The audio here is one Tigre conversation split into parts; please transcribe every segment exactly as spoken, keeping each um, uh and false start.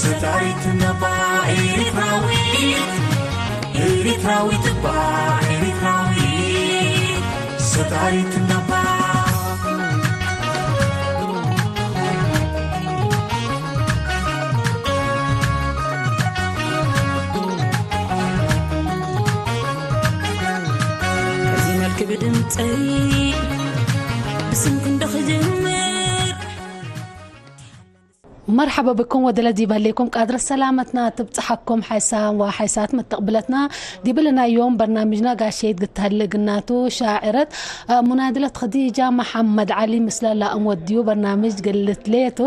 ሰታሪት ነባ ኤሪትራዊት፣ ኤሪትራዊት እባ ኤሪትራዊት፣ ሰታሪት ነባ። እዚ መልክብ ድምጸይ ብስምኪ እንዶ ክጅምር። መርሐበ ብኩም ወደለ ዲብ ህሌኩም ቃድረት ሰላመትና ትብጽሐኩም። ሐይሳም ወሐይሳት መተቅብለትና ዲብለ ናይ ዮም በርናምጅና ጋሼት ግትሀለ እግናቱ ሻዕረት፣ እ፣ ሙናድለት ኸዲጃ መሐመድ ዐሊ ምስለ ላእም ወድዩ በርናምጅ ግልት ሌቱ።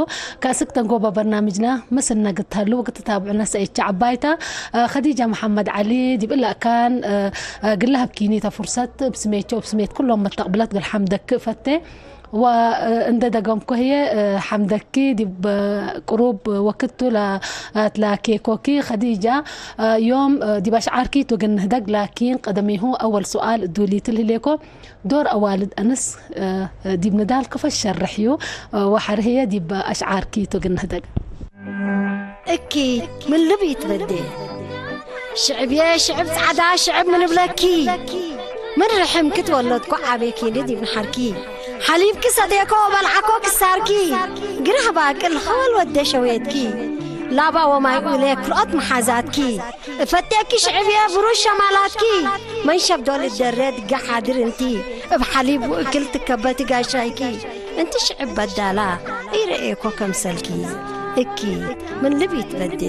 ከእስክ ተንጎበ በርናምጅና ምስልነ ግትሀሉ ወክትታብዑነ ሰኢቻ ዐባይታ። እ፣ ኸዲጃ መሐመድ ዐሊ ዲብ እለ አካን፣ እ፣ እ፣ ግለ ሀብኪኒተ ፉርሰት እብ ስሜቾ እብ ስሜት ኩሎም መተቅብለት ግል ሐምደክ እፈቴ። ወእንደ ደገምኩ ህዬ፣ ሐምደኪ ዲብ ቅሩብ ወክቱ ለትላኬኮኪ። ኸዲጃ፣ ዮም ዲብ አሽዓርኪ ቱ እግል ንህደግ፣ ላኪን ቀደሚሁ አወል ሱኣል እዱሊትል ህሌኮ፣ ዶር አዋልድ አንስ ዲብ ንዳል ክፈ ሸርሕዩ፣ ወሐር ህዬ ዲብ አሽዓርኪ ቱ እግል ንህደግ። እኪ ምን ልብ ኢትበዴ። ሽዕብዬ ሽዕብ ጸዕዳ ሽዕብ ምን እብለኪ። ምን ርሕምኪ ትወለድኮ ዓቤኪኒ ዲብ ነሐርኪ። ሐሊብኪ ሰቴኮ ወበልዓኮ ክሳርኪ። ግርህ ባቅል ኸወል ወዴ ሸዌትኪ። ላባ ወማይ ኡሌ ክልኦት መሓዛትኪ። እፈቴኪ ሽዕብዬ ብሩሽ ሸማላትኪ። መንሸብ ዶል እደሬ ድገ ሓድር እንቲ። እብ ሐሊብ ወእክል ትከበቲ ጋሻይኪ። እንቲ ሽዕብ በዳላ ኢረኤኮ ከምሰልኪ። እኪ ምን ልብ ኢትበዴ።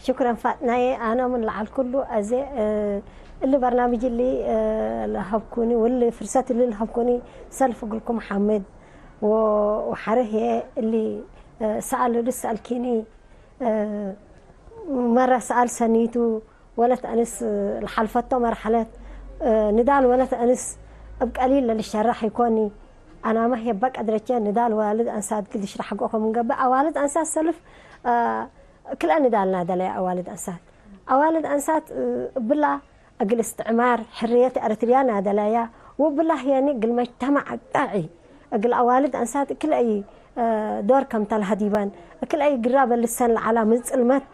ሽክረን ፋጥናዬ፣ አነ ምን ለዐል ኩሉ አዜ፣ እ፣ እሊ በርናምጅ እሊ፣ እ፣ ለሀብኩኒ ወእሊ ፍርሰት እሊ ለሀብኩኒ ሰልፍ እግልኩም ሐምድ ወ-፣ ወሐርህ እሊ፣ እ፣ ሰኣል እሊ ሰአልኪኒ፣ እ፣ መረ ሰኣል ሰኒቱ ወለት አንስ ለሐልፈቶ መርሐለት፣ እ፣ ንዳል ወለት አንስ እብ ቀሊል ለልሸረሕ ኢኮኒ። አናመ ሄበ ቀድረቼ ንዳል ዋልድ አንሳት እግል ልሽረሕ ሐቆ ክም እንገብእ፣ አዋልድ አንሳት ሰልፍ፣ እ፣ ክልኤ ንዳል ናደለየ አዋልድ አንሳት። አዋልድ አንሳት፣ እ፣ እብላ እግል እስትዕማር ሕርየት ኤረትርያ ናደለያ፣ ወእብላ ህየኒ እግል መጅተማዕ አቃዒ፣ እግል አዋልድ አንሳት እክልአይ፣ እ፣ ዶር ከምተ ለሀዲበን፣ እክልአይ ግራበ ልሰን ለዐላ ምን ጽልመት፣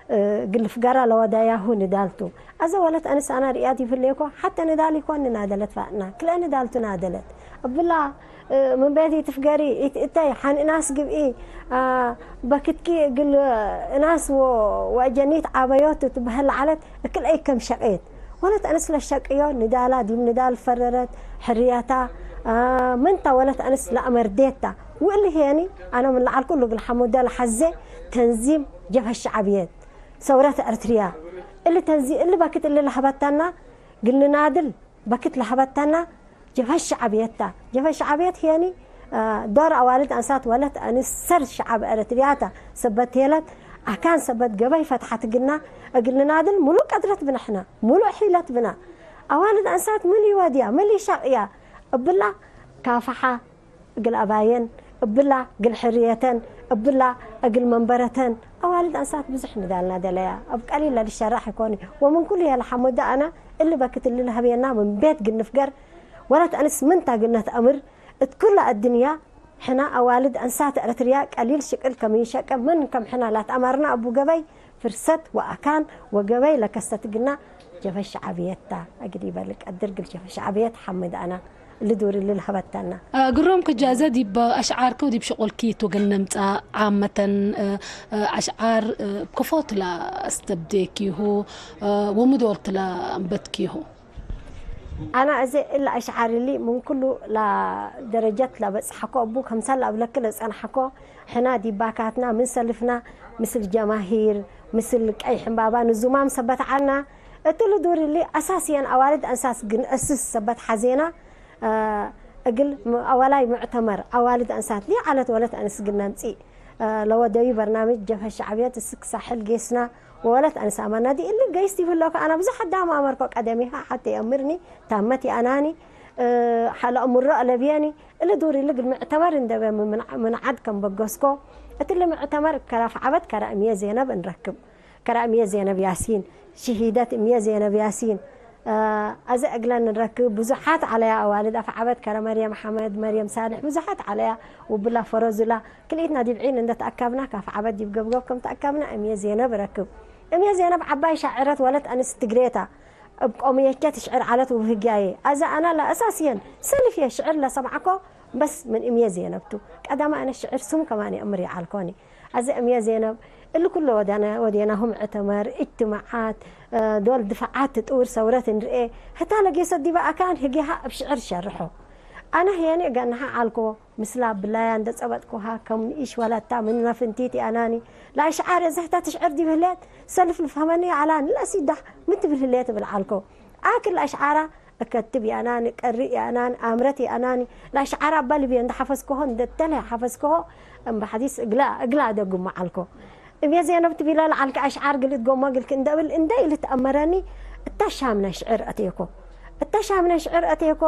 እ፣ እግል ልፍገራ ለወዳያሁ ንዳል ቱ። አዘ ወለት አንስ አና ርእያ ዲብ ህሌኮ፣ ሐተ ንዳል ኢኮን ናደለት ፋጥና፣ ክልአ ንዳል ቱ ናደለት። እብላ እ፣ ምን ቤት ኢትፍገሪ፣ ኢት-፣ እተይ፣ ሐን እናስ ግብኢ፣ አ፣ በክትኪ እግል እናስ ወ-፣ ወአጀኒት ዓበዮት ትበህል ለዐለት፣ እክል አይ ከም ሸቄት። ወለት አንስ ለሸቅዮ ንዳላ፣ ዲብ ንዳል ፈረረት፣ ሕርየታ፣ አ፣ ምንታ ወለት አንስ ለአመርዴታ። ወእሊ ህየኒ፣ አነ ምን ለዐል ኩሉ እግል ሐሙደ ለሐዜ፣ ተንዚም ጀብሀት ሸዕብየት ሰውረት ኤረትርያ። እሊ ተንዚ-፣ እሊ በክት እሊ ለሀበተና፣ እግል ንናድል፣ በክት ለሀበተና ጀብሀት ሸዕብየት ተ። ጀብሀት ሸዕብየት ህየኒ፣ አ፣ ዶር አዋልድ አንሳት ወለት አንስ ሰር ሸዐብ ኤረትርያ ተ። ሰበት ቴለት አካን ሰበት ገበይ ፈትሐት እግልና፣ እግል ንናድል ሙሉእ ቀድረት ብነ ሕነ፣ ሙሉእ ሒለት ብነ። አዋልድ አንሳት ምን ኢወድያ፣ ምን ኢሸቅያ እብላ ካፈሓ እግል አባየን፣ እብላ እግል ሕርየተን፣ እብላ እግል መንበረተን፣ አዋልድ አንሳት ብዙሕ ንዳልና ደለያ፣ እብ ቀሊል ለልሸራሕ ኢኮኒ። ወምን ኩሉ ለሐሙደ አነ፣ እሊ በክት እሊ ለሀቤና ምን ቤት እግል ንፍገር፣ ወለት አንስ ምንታ እግል ነትአምር፣ እት ኩለ አድንያ ሕና አዋልድ አንሳት ኤረትርያ ቀሊል ሽቅል ከምን ሸቀ ምን ከም ሕና ላትአማርና እቡ ገበይ፣ ፍርሰት ወአካን ወገበይ ለከሰት እግልና ጀብሀት ሸዕብየት ተ። እግል ኢበል ቀድር እግል ጀብሀት ሸዕብየት ሐምድ አነ እሊ ዱር እሊ ለሀበተነ። እ፣ ግሩም ክጃዘ ዲብ አሽዓርኪ ወዲብ ሽቁልኪ ቱ እግል ንምጸእ፣ ዓመተን፣ እ፣ እ፣ አሽዓር፣ እ፣ እብ ከፎ ቱ ለአስተብዴኪሁ፣ እ፣ ወሚ ዶር ቱ ለአንበትኪሁ? አነ አዜ እሊ አሽዓር እሊ ምን ኩሉ ለደረጀት ለበጽሐኮ እቡ ከምሰል ለአብለኪ ለጸንሐኮ፣ ሕና ዲብ ባካትና ምን ሰልፍና ምስል ጀማሂር፣ ምስል ቀይ ሕምባባ ንዙማም ሰበት ዐልና። እትሊ ዱር እሊ አሳስየን አዋልድ አንሳት እግል ነአስስ ሰበት ሐዜና፣ አ፣ እግል ም-፣ አወላይ ሙዕተመር አዋልድ አንሳት ሊዐለት ወለት አንስ እግል ነምጽእ፣ አ፣ ለወደዩ በርናምጅ ጀብሀት ሸዕብየት እስክ ሳሕል ጌስና ወወለት አንስ አመርና። ዲብ እሊ ገይስ ዲብ ህሎከ አነ ብዙሕ አዳም አመርኮ ቀደሚሃ ሐቴ የአምርኒ ታመት የአናኒ፣ እ፣ ሐ-፣ ለአምሮ አለብየኒ። እሊ ዱር እሊ እግል ምዕተመር እንዴ ምን፣ ምን ዐድ ከም በገስኮ፣ እትሊ ምዕተመር እብ ከራፍ ዐበት ከረ እምዬ ዜነብ እንረክብ። ከረ እምዬ ዜነብ ያሲን፣ ሽሂደት እምዬ ዜነብ ያሲን፣ እ፣ አዜ እግለን እንረክብ ብዙሓት ዐለያ፣ አዋልድ አፍዐበት ከረ መርየም ሐመድ፣ መርየም ሳልሕ ብዙሓት ዐለያ፣ ውብላ ፈረዙላ። ክልኢትና ዲብ ዒን እንደ ተአካብና፣ ከአፍዐበት ዲብ ገብገብ ከም ተአካብና፣ እምዬ ዜነብ ረክብ። እምዬ ዜነብ ዐባይ ሻዕረት ወለት አንስት ትግሬ ታ። እብ ቆምየቼ ትሽዕር ዐለት ውብ ህግያዬ። አዜ አና ለአሳስየን ሰልፍዬ ሽዕር ለሰምዐኮ በስ ምን እምዬ ዜነብ ቱ። ቀደመ አነ ሽዕር ስም ከማን የአምር ይዐልኮኒ። አዜ እምዬ ዜነብ እሊ ኩሎ ወዴነ-፣ ወዴናሁ ምዕተመር፣ እጅትማዓት፣ እ፣ ዶል ድፈዓት ትጥውር ሰውረት እንርኤ፣ ህታ ለጌሰት ዲበ አካን ህጌሃ እብ ሽዕር ሸርሖ። አነ ህዬኒ እገንሐ ዐልኮ። ምስላ ብላያ እንደ ጸበጥኩሃ፣ ከም ንኢሽ ወለታ ምነ ፍንቲት ይአናኒ። ለአሽዓር እዘ ህተ ትሽዕር ዲብ ህሌት፣ ሰልፍ ልፍሀመኒ ይዐላኒ፣ ለአሲዳህ ምን ትብል ህሌት እብል ዐልኮ። አክል ለአሽዓራ እከትብ ይአናኒ፣ ቀርእ ይአናኒ፣ አምረት ይአናኒ። ለአሽዓራ እበ ልብዬ እንደ ሐፈዝኮሆ፣ እንደ ተለ ሐፈዝኮሆ፣ እምበ ሐዲስ እግላ፣ እግላ አደጉመ ዐልኮ። እቤ ዜነብ ትቢለ ለዐልከ አሽዓር ግልት ጎመ ግልክ እንደ እብል እንደ ኢልትአመረኒ፣ እተ ሻምነ ሽዕር አቴኮ። እተ ሻምነ ሽዕር አቴኮ፣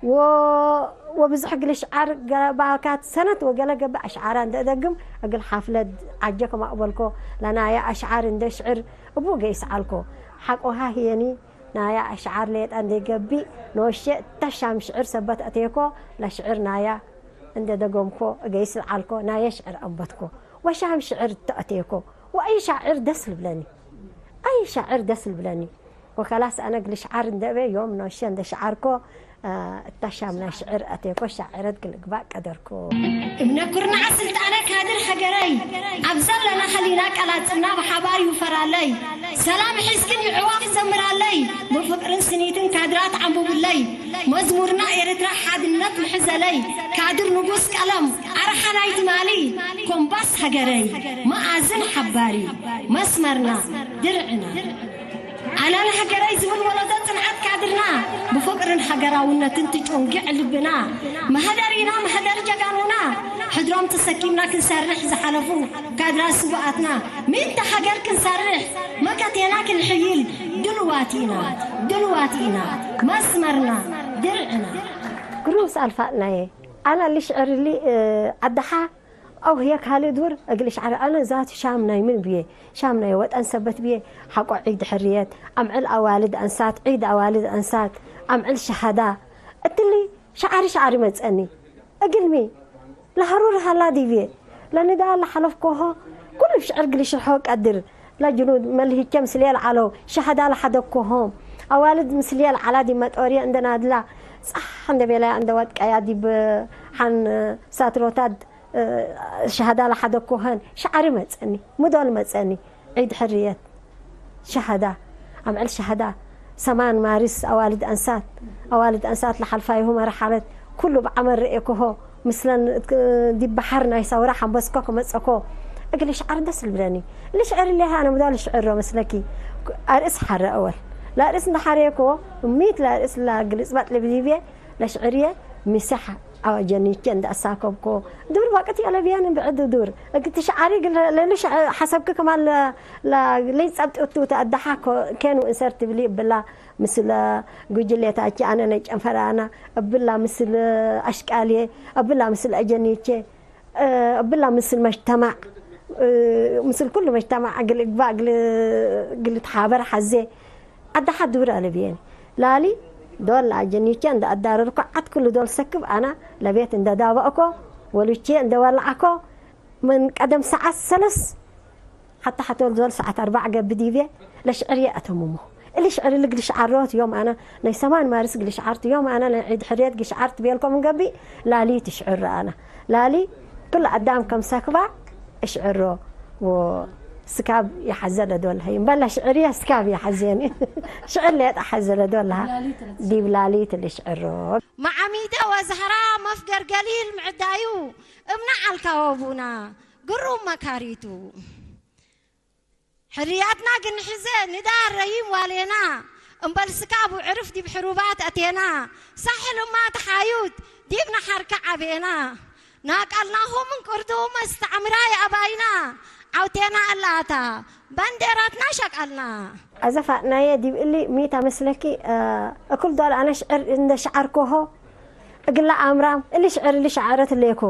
ወ-፣ ወብዝሕ እግል ሽዓር ገባካት ሰነት ወገለ ገብእ አሽዓራ እንደ እደግም፣ እግል ሓፍለት ዐጀ ከማ እበልኮ፣ ለናየ አሽዓር እንደ ሽዕር እቡ ገይስ ዐልኮ። ሐቆሃ ህየኒ፣ ናየ አሽዓር ሌጠ እንደ ገብእ፣ ኖሼ እተ ሻም ሽዕር ሰበት አቴኮ፣ ለሽዕር ናየ እንደ ደገምኮ እገይስ ለዐልኮ፣ ናየ ሽዕር አንበትኮ። ወሻም ሽዕር እተ አቴኮ፣ ወአይ ሻዕር ደስ ልብለኒ፣ አይ ሻዕር ደስ ልብለኒ። ወከላስ አነ እግል ሽዓር እንደ እቤ ዮም ኖሼ እንደ ሸዓርኮ፣ አ፣ እተ ሻምና ሽዕር አቴኮ ሻዕረት እግል እግባእ ቀደርኮ። እብነ ኩርናዐ ስልጣነ ካድር ሀገረይ፣ አብዘለነ ሀሊና ቀላጽምና በሐባር ይውፈራለይ። ሰላም ሕስክን ይዕዋፍ ዘምራለይ፣ ብፍቅርን ስኒትን ካድራት ዐንቡብለይ። መዝሙርና ኤርትራ ሓድነት ምሕዘለይ፣ ካድር ንጉስ ቀለም፣ አርሓናይ ትማሊ፣ ኮምባስ ሀገረይ፣ መአዝን ሐባሪ፣ መስመርና፣ ድርዕና። አነ ለሀገረይ ዝብል ወለዶ ጽንዓት ካድርና፣ ብፍቅርን ሀገራውነትን ትጮንጊዕ ልብና። መሀደሪና መሀደር ጀጋኑና፣ ሕድሮም ተሰኪምና ክንሰርሕ ዝሓለፉ ካድራት ስውኣትና፣ ምን ተሀገር ክንሰርሕ መከቴና ክንሕይል ድልዋት ኢና፣ ድልዋት ኢና። መስመርና ድርዕና። ግሩም ሰአል ፋጥናዬ። አነ እሊ ሽዕር እሊ፣ እ፣ ዐደሓ አው ህዬ ካልእ ዱር እግል እሽዐር አነ ዛቱ ሻም ናይ ምን ብዬ፣ ሻም ናይ ወጠን ሰበት ብዬ፣ ሐቆ ዒድ ሕርየት፣ አምዕል አዋልድ አንሳት፣ ዒድ አዋልድ አንሳት፣ አምዕል ሸሀዳ፣ እትሊ ሸዓሪ ሸዓሪ መጽአኒ። እግልሚ ለሀሩር ሀላ ዲብዬ፣ ለንዳል ለሐለፍኮሆ፣ ኩሉ ብሽዕር እግል ሽርሖ ቀድር፣ ለጅኑድ መልህቼ ምስልዬ ለዐለው፣ ሸሀዳ ለሐደግኮሆም፣ አዋልድ ምስልዬ ለዐላ ዲብ መጦርየ እንደ ናድላ፣ ጻሕ እንደ ቤለያ እንደ ወድቀያ ዲብ ሐን ሳትሮታት ሸሀዳ ለሐደግኮ ሀን፣ ሸዐሪ መጽአኒ፣ ምዶል መጽአኒ፣ ዒድ ሕርየት፣ ሸሀዳ፣ አምዕል ሸሀዳ፣ ሰማን ማርስ፣ አዋልድ አንሳት፣ አዋልድ አንሳት ለሐልፋይሁ መርሐለት፣ ኩሉ ብዐመር ርኤኮሆ፣ ምስለን እት-፣ ዲብ በሐር ናይ ሰውራ ሐንበስኮ ከመጽአኮ፣ እግል እሽዓር ደስ ልብለኒ። እሊ ሽዕር እሊ አነ ምዶል እሽዕሮ መስለኪ፣ አርእስ ሐረ አወል። ለአርእስ እንደ ሐሬኮ፣ እሚት ለአርእስ ለእግል እጽበጥ ልብል ዲብዬ፣ ለሽዕርዬ፣ ሚሰሕ አጀኒቼ እንደ አሳከብኮ፣ ዱር ወቅት የለብየን ብዕድ ዱር። እግል ትሽዓሪ እግል ለልሽ ሐሰብክ ከማን ለ-፣ ለ-፣ ለይጸብጥ እቱ ተአደሓ ኮ-፣ ኬኑ እንሰር ትብሊ እብላ ምስለ ጉጅሌታቼ አነ ነጨንፈራና፣ እብላ ምስል አሽቃልዬ፣ እብላ ምስል አጀኒቼ፣ እብላ ምስል መጅተማዕ፣ ምስል ኩሉ መጅተማዕ እግል እግባእ እግል፣ እግል ትሓበር ሐዜ። አደሓ ዱር አለብየኒ። ላሊ ዶል ለአጀኒቼ እንደ አዳረርኮ ዐድ ክሉ ዶል ሰክብ አና ለቤት እንደ ዳበእኮ ወሉቼ እንደ ወለዐኮ ምን ቀደም ሰዓት ሰለስ ሐታ ሐቶል ዶል ሰዓት አርበዕ ገብእ ዲብዬ ለሽዕርዬ አተምሞ። እሊ ሽዕር እሊ እግል ሽዓሮት ዮም አነ ናይ ሰማን ማርስ እግል ሽዓርት ዮም አነ ናይ ዒድ ሕርየት እግል ሽዓርት ቤልኮ ምን ገብእ ላሊ ትሽዕሮ አነ። ላሊ ክሉ አዳም ከም ሰክባ እሽዕሮ ወስካብ ይሐዘ ለዶል ሀይ። እምበል ለሽዕርዬ ስካብ ይሐዜኒ። ሽዕር ሌጠ ሐዘ ለዶል ለሀ። ዲብ ላሊት ልሽዕሮ። መዓሚተ ወዘህራ መፍገር ገሊል ምዕዳዩ እምነ ዐልካ ወቡና ግሩም መካሪቱ። ሕርያትና ግንሕዘ ንዳር ረሂም ዋሌና፣ እምበል ስካብ ወዕርፍ ዲብ ሕሩባት አቴና፣ ሳሕል እማ ተሓዩት ዲብ ነሐርከ ዐቤና። ናቃልናሁ ምን ቅርዱ መስተዕምራይ አባይና፣ ዐውቴና እላታ፣ ባንዴራትና ሸቃልና። አዘፋ ናየ ዲብ እሊ ሚት አመስለኪ፣ እ፣ እኩል ዶል አነ ሽዕር እንደ ሸዓርኮሆ፣ እግለ አምራም፣ እሊ ሽዕር እሊ ሸዓረት ሌኮ፣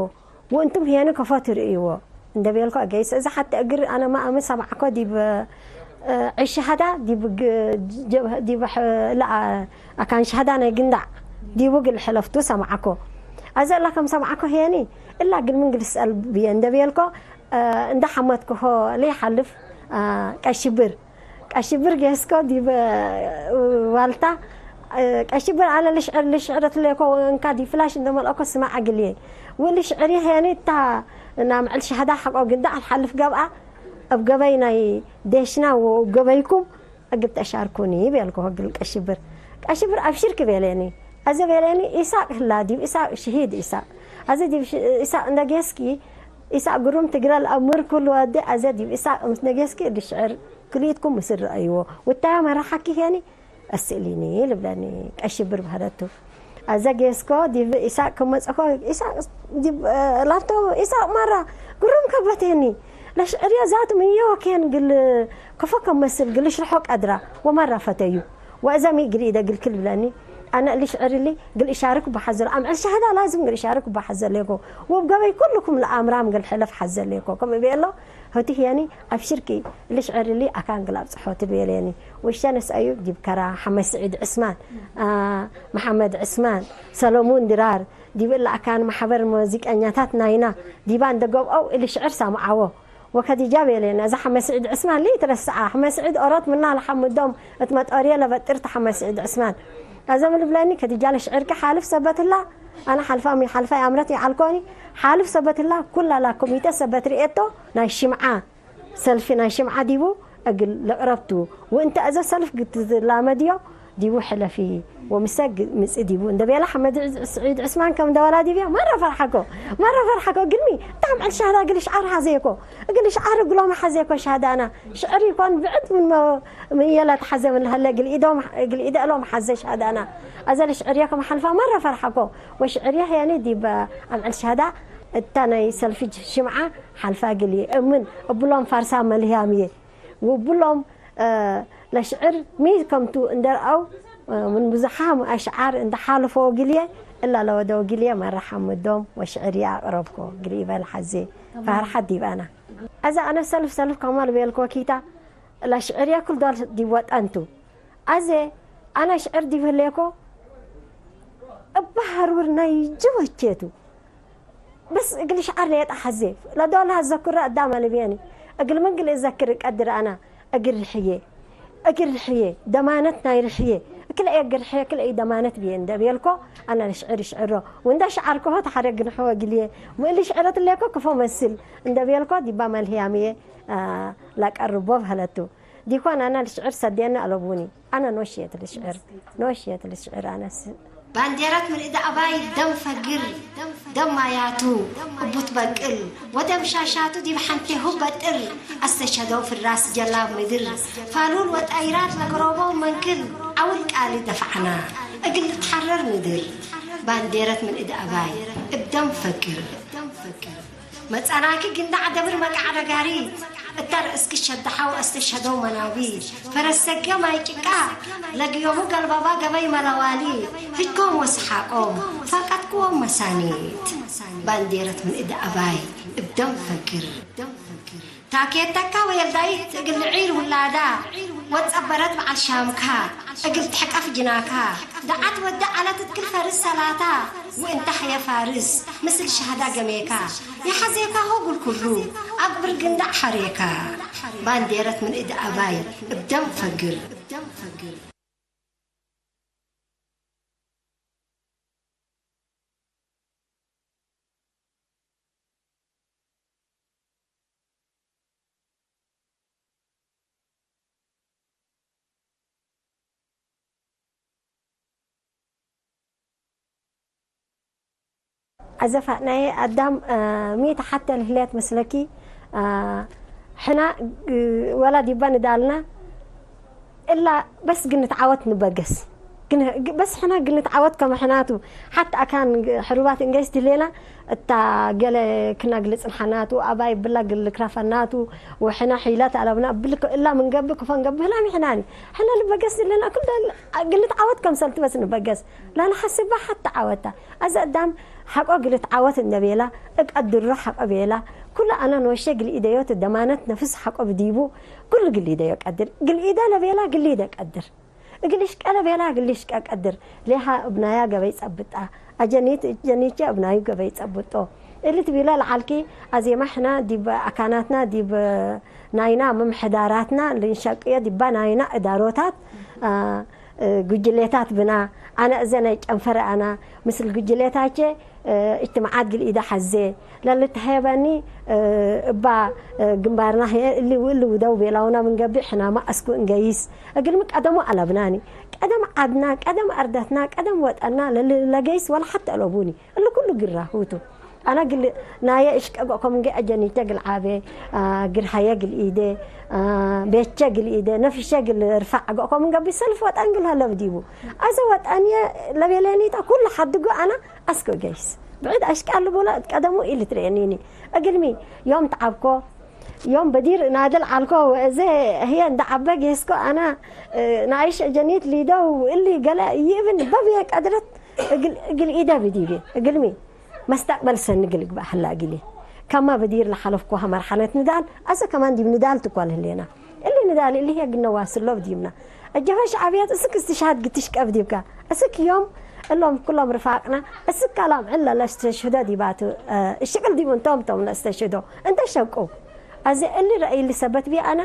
ወእንቱም ህየኒ ከፎ ትርእይዎ እንደ ቤልኮ እገይስ። እዛ ሐቴ እግር አነ ማ አምን ሰምዐኮ ዲብ እ፣ ሸሃዳ ዲብ ግ-፣ ጀብሀ-፣ ዲብ ሐ-፣ ለአ-፣ አካን ሸሃዳ ናይ ግንዳዕ ዲቡ እግል ሕለፍቱ ሰምዐኮ። አዘ እላ ከም ሰምዐኮ ህየኒ፣ እላ እግል ምን እግል ልስአል ብዬ እንደ ቤልኮ፣ እ፣ እንደ ሐመድክሆ ለይሐልፍ፣ አ፣ ቀሽብር፣ ቀሽብር ጌስኮ ዲብ ዋልታ፣ እ፣ ቀሽብር አነ ልሽዕር፣ ልሽዕር እትሌኮ ወእንካ ዲብ ፍላሽ እንደ መልአኮ ስማዕ እግልዬ። ወልሽዕር ህየኒ እታ ናምዕል ሸሃዳ ሐቆ ግንዳዕ ልሓልፍ ገብአ፣ እብ ገበይ ናይ ዴሽና ወእብ ገበይኩም እግል ተሻርኩኒ ቤልኩ እግል ቀሽብር። ቀሽብር አብሽርኪ ቤሌኒ። አዜ ቤሌኒ ኢሳቅ ህላ ዲብ ኢሳቅ ሽሂድ ኢሳቅ። አዜ ዲብ ሽ-፣ ኢሳቅ እንደ ጌስኪ፣ ኢሳቅ ግሩም ትግረ ለአምር ኩሉ ወዴ። አዜ ዲብ ኢሳቅ እንደ ጌስኪ እሊ ሽዕር ክልኢትኩም ምስል ረአይዎ። ውታዮ መራሓኪ ሄኒ አስእሊኒ ልብለኒ ቀሽብር በህለቱ። አዘ ጌስኮ ዲብ ኢሳቅ ክም መጽአኮ፣ ኢሳቅ ዲብ፣ እ፣ ላፍቶ ኢሳቅ ማራ ግሩም ከበቴኒ። ለሽዕርዮ ዛቱ ምን ዮኬን እግል ክፎ ከመስል እግል እሽርሖ ቀድራ ወማራ ፈተዩ። ወአዘ ሚ እግል ኢደ እግልኪ ልብለኒ፣ አነ እሊ ሽዕር እሊ እግል እሻርክ በሐዘ፣ አምዕል ሸህዳ ላዝም እግል እሻርክ በሐዘ ሌኮ። ወእብ ገበይ ኩልኩም ለአምራም እግል ሕለፍ ሐዘ ሌኮ። ክም እቤሎ፣ ሆቲ ህየኒ አብሽርኪ፣ እሊ ሽዕር እሊ አካን እግል አብጽሖ ትቤሌኒ። ወሸነስ አዩብ ዲብ ከራ፣ ሐመድ ስዒድ ዕስማን፣ አ፣ መሐመድ ዕስማን፣ ሰለሙን ድራር፣ ዲብ እለ አካን መሕበር ሙዚቀኛታት ናይና ዲባ እንደ ገብአው እሊ ሽዕር ሰምዐዎ። ወከዲጃ ቤሌኒ፣ አዘ ሐመድ ስዒድ ዕስማን ለኢትረስዐ። ሐመድ ስዒድ ኦሮት ምና ለሐምዶም እት መጦርየ ለበጥር ተ ሐመድ ስዒድ ዕስማን። አዘ ምን ልብለኒ፣ ከዲጃ ለሽዕርኪ ሓልፍ ሰበት ህላ፣ አነ ሓልፋ ሚ ሓልፋ የአምረት ይዐልኮኒ፣ ሓልፍ ሰበት ህላ፣ ኩላ ላኮሚተ ሰበት ርኤቶ፣ ናይ ሽምዓ ሰልፊ ናይ ሽምዓ ዲቡ እግል ለቅረብቱ፣ ወእንተ አዘ ሰልፍ ግትላመድዮ ዲቡ ሕለፊ ወምሰ ግ-፣ ምጽእ ዲቡ እንደ ቤለ ሐመድ ዕ-፣ ስዒድ ዕስማን ከም ደወላ ዲብዮ፣ መረ ፈርሐኮ፣ መረ ፈርሐኮ። እግልሚ እታ አምዕል ሸህዳ እግል እሽዓር ሐዜኮ፣ እግል እሽዓር እግሎም ሐዜኮ ሸህዳና። ሽዕር ይኮን ብዕድ ምን መ-፣ ምን የለት ሐዜ ምን ለሀለ እግል ኢዶም፣ እግል ኢደ እሎም ሐዜ ሸህዳና። አዘ ለሽዕርዮ ከም ሐልፋ መረ ፈርሐኮ። ወሽዕርዮ ህየኒ ዲብ አምዕል ሸህዳ እታ ናይ ሰልፊ ሽምዓ ሐልፋ እግል እምን እብሎም ፋርሳ መልህያምዬ። ወእብሎም፣ እ፣ ለሽዕር ሚ ከምቱ እንደ ረአው፣ እ፣ ምን ብዝሓም አሽዓር እንደ ሓልፎ እግልዬ፣ እላ ለወደው እግልዬ መረ ሐምዶም ወሽዕርዬ አቅረብኮ እግል ኢበል ሐዜ። ፈርሐት ዲብ አነ። አዘ አነ ሰልፍ ሰልፍ ከማል ቤልኮ ኪታ፣ ለሽዕርዬ ክል ዶል ዲብ ወጠን ቱ። አዜ አነ ሽዕር ዲብ ህሌኮ፣ እበ ሀሩር ናይ ጅወቼቱ። በስ እግል ሽዓር ሌጠ ሐዜ፣ ለዶል አዘክሮ አዳም አልብየኒ። እግል ምን እግል እዘክር እቀድር አና፣ እግል ርሕዬ፣ እግል ርሕዬ፣ ደማነት ናይ ርሕዬ፣ እክለ እግል ርሕዬ፣ እክለ ደማነት ብዬ እንደ ቤልኮ፣ አና ለሽዕር ሽዕሮ። ወእንደ ሸዓርኮሆ ተሐሬ ግንሖ እግልዬ፣ ወእሊ ሽዕረት ሌኮ ክፎ መስል እንደ ቤልኮ፣ ዲባ መልህያምዬ፣ አ፣ ለቀርቦ በህለቱ። ዲኮን አነ ልሽዕር ሰዴነ አለቡኒ። አነ ኖሽየት ልሽዕር፣ ኖሽየት ልሽዕር አነስ። ባንዴረት ምን እደ አባይ ደም ፈግር፣ ደም ማያቱ እቡ ትበቅል፣ ወደም ሻሻቱ ዲብ ሐንቴሁ በጥር፣ አስተሸደው ፍራስ ጀላብ ምድር፣ ፋሉል ወጣይራት ለገሮበው መንክል፣ አውል ቃሊ ደፍዐና እግል ልትሐረር ምድር። ባንዴረት ምን እደ አባይ እብ ደም ፈግር። መጸናኪ ግንዳዕ ደብር መቃዕደ ጋሪት፣ እተ ርእስኪ ሸደሐው አስተሸደው መናቢት፣ ፈረስ ሰገ ማይ ጭቃ፣ ለግዮሙ ገልበባ ገበይ መለዋሊ፣ ህጅኮም ወሰሓቆም፣ ፈቀድክዎም መሳኒት። ባንዴረት ምን እደ አባይ እብ ደም ፈግር። ታኬተካ ወየልዳይት እግል ልዒር ውላዳ፣ ወጸበረት በዐል ሻምካ እግል ትሕቀፍ ጅናካ፣ ደዓት ወዲ ዐለት እት ክል ፈርስ ሰላታ፣ ወእንተ ሐየ ፋርስ ምስል ሸህዳ ገሜካ፣ የሐዜካሁ እግል ኩሉ አቅብር ግንዳዕ ሐሬካ። ባንዴረት ምን እደ አባይ እብ ደም ፈግር። አዘፋ ናይ አዳም፣ አ፣ ሚ ተሐተ ለህሌት መስለኪ፣ አ፣ ሕና፣ እ፣ ወላ ዲባ ንዳልና፣ እላ በስ ግንትዓወት ንበገስ። ግን፣ ግ-፣ በስ ሕና ግንትዓወት ከመ ሕናቱ፣ ሐታ አካን ግ-፣ ሕሩባት እንገስ ድሌና፣ እታ ገለ ክና ግልጽ ንሓናቱ፣ አባይ ብላ ግል ክራፈናቱ፣ ወሕና ሒላት አለብና፣ እብል ከ-፣ እላ ምን ገብእ ክፎ እንገብእ ህላሚ ሕናኒ። ሕና ልበገስ ድሌና፣ ክል ደ-፣ ግንትዓወት ከምሰልቱ በስ ንበገስ። ላልሐስባ ሐታ ዓወታ። አዘ አዳም ሐቆ ግልትዓወት እንደ ቤላ፣ እቀድሮ ሐቆ ቤላ፣ ኩሉ አነ ኖሼ ግል ኢደዮት ደማነት ነፍስ ሐቆ ብዲቡ፣ ኩሉ ግል ኢደዮ ቀድር። ግል ኢደ ለቤላ ግል ኢደ ቀድር። እግል እሽቀ ለቤላ እግል እሽቀ ቀድር። ሌሃ እብ ናያ ገበይ ጸብጣ። አጀኒት እጀኒቼ እብ ናዩ ገበይ ጸብጦ። እሊ ትቢለ ለዓልኪ አዜመ ሕነ ዲብ አካናትና ዲብ ናይና ምምሕዳራትና ልንሸቅዮ ዲባ ናይና እዳሮታት፣ አ፣ እ፣ ጉጅሌታት ብና። አነ እዘ ናይ ጨንፈረ አና ምስል ጉጅሌታቼ፣ እ፣ እጅትማዓት ግል ኢደ ሐዜ ለልትሀየበኒ፣ እ፣ እባ፣ እ፣ ግንባርና ህዬ እሊ ወእሊ ውደው ቤላውና ምን ገብእ ሕናማ አስኩ እንገይስ። እግልሚ ቀደሙ አለብናኒ። ቀደም ዐድና፣ ቀደም አርደትና፣ ቀደም ወጠንና ለል-፣ ለገይስ ወለሐቴ አለቡኒ። እሊ ኩሉ ግራሁቱ። አነ ግል ናየ እሽቀ ገእኮ ምንጌ አጀኒቼ ግል ዓቤ፣ አ፣ ግርሃየ ግል ኢዴ፣ አ፣ ቤቼ ግል ኢዴ፣ ነፍሼ ግል እርፋዕ ገእኮ ምን ገብእ ሰልፍ ወጠን ግል ሀለብ ዲቡ። አዘ ወጠንየ ለቤሌኒታ ኩሉ ሐድጎ አነ አስክ ገይስ። ብዕድ አሽቃል ልቡለ እት ቀደሙ ኢልትርኤኒኒ። እግልሚ ዮም ተዓብኮ፣ ዮም በዲር ናድል ዐልኮ ወእዜ ህዬ እንደ ዐበ ጌስኮ አነ፣ እ፣ ናይሽ እጀኒት ሊደው እሊ ገለ ይእብን በብየ ቀድረት እግል፣ እግል ኢደ ብዲቤ። እግልሚ መስተቅበል ሰኒ እግል እግባእ ሀላ እግሌ። ከማ በዲር ለሐለፍኮሃ መርሐለት ንዳል፣ አሰ ከማን ዲብ ንዳል ትኳል ህሌና። እሊ ንዳል እሊ ህዬ እግል ነዋስሎ ብዲብና። እጀፈ ሸዕብየት እስክ እስትሽሃድ ግትሽቀብ ዲብካ። እስክ ዮም እሎም ኩሎም ርፋቅና፣ እስክ ካላም ዕለ ለእስተሽህዶ ዲባቱ፣ እ፣ እሽቅል ዲብ እንቶም ቶም ለእስተሽህዶ። እንተ ሸቁ። አዜ እሊ ረአይ እሊ ሰበት ቢ አነ፣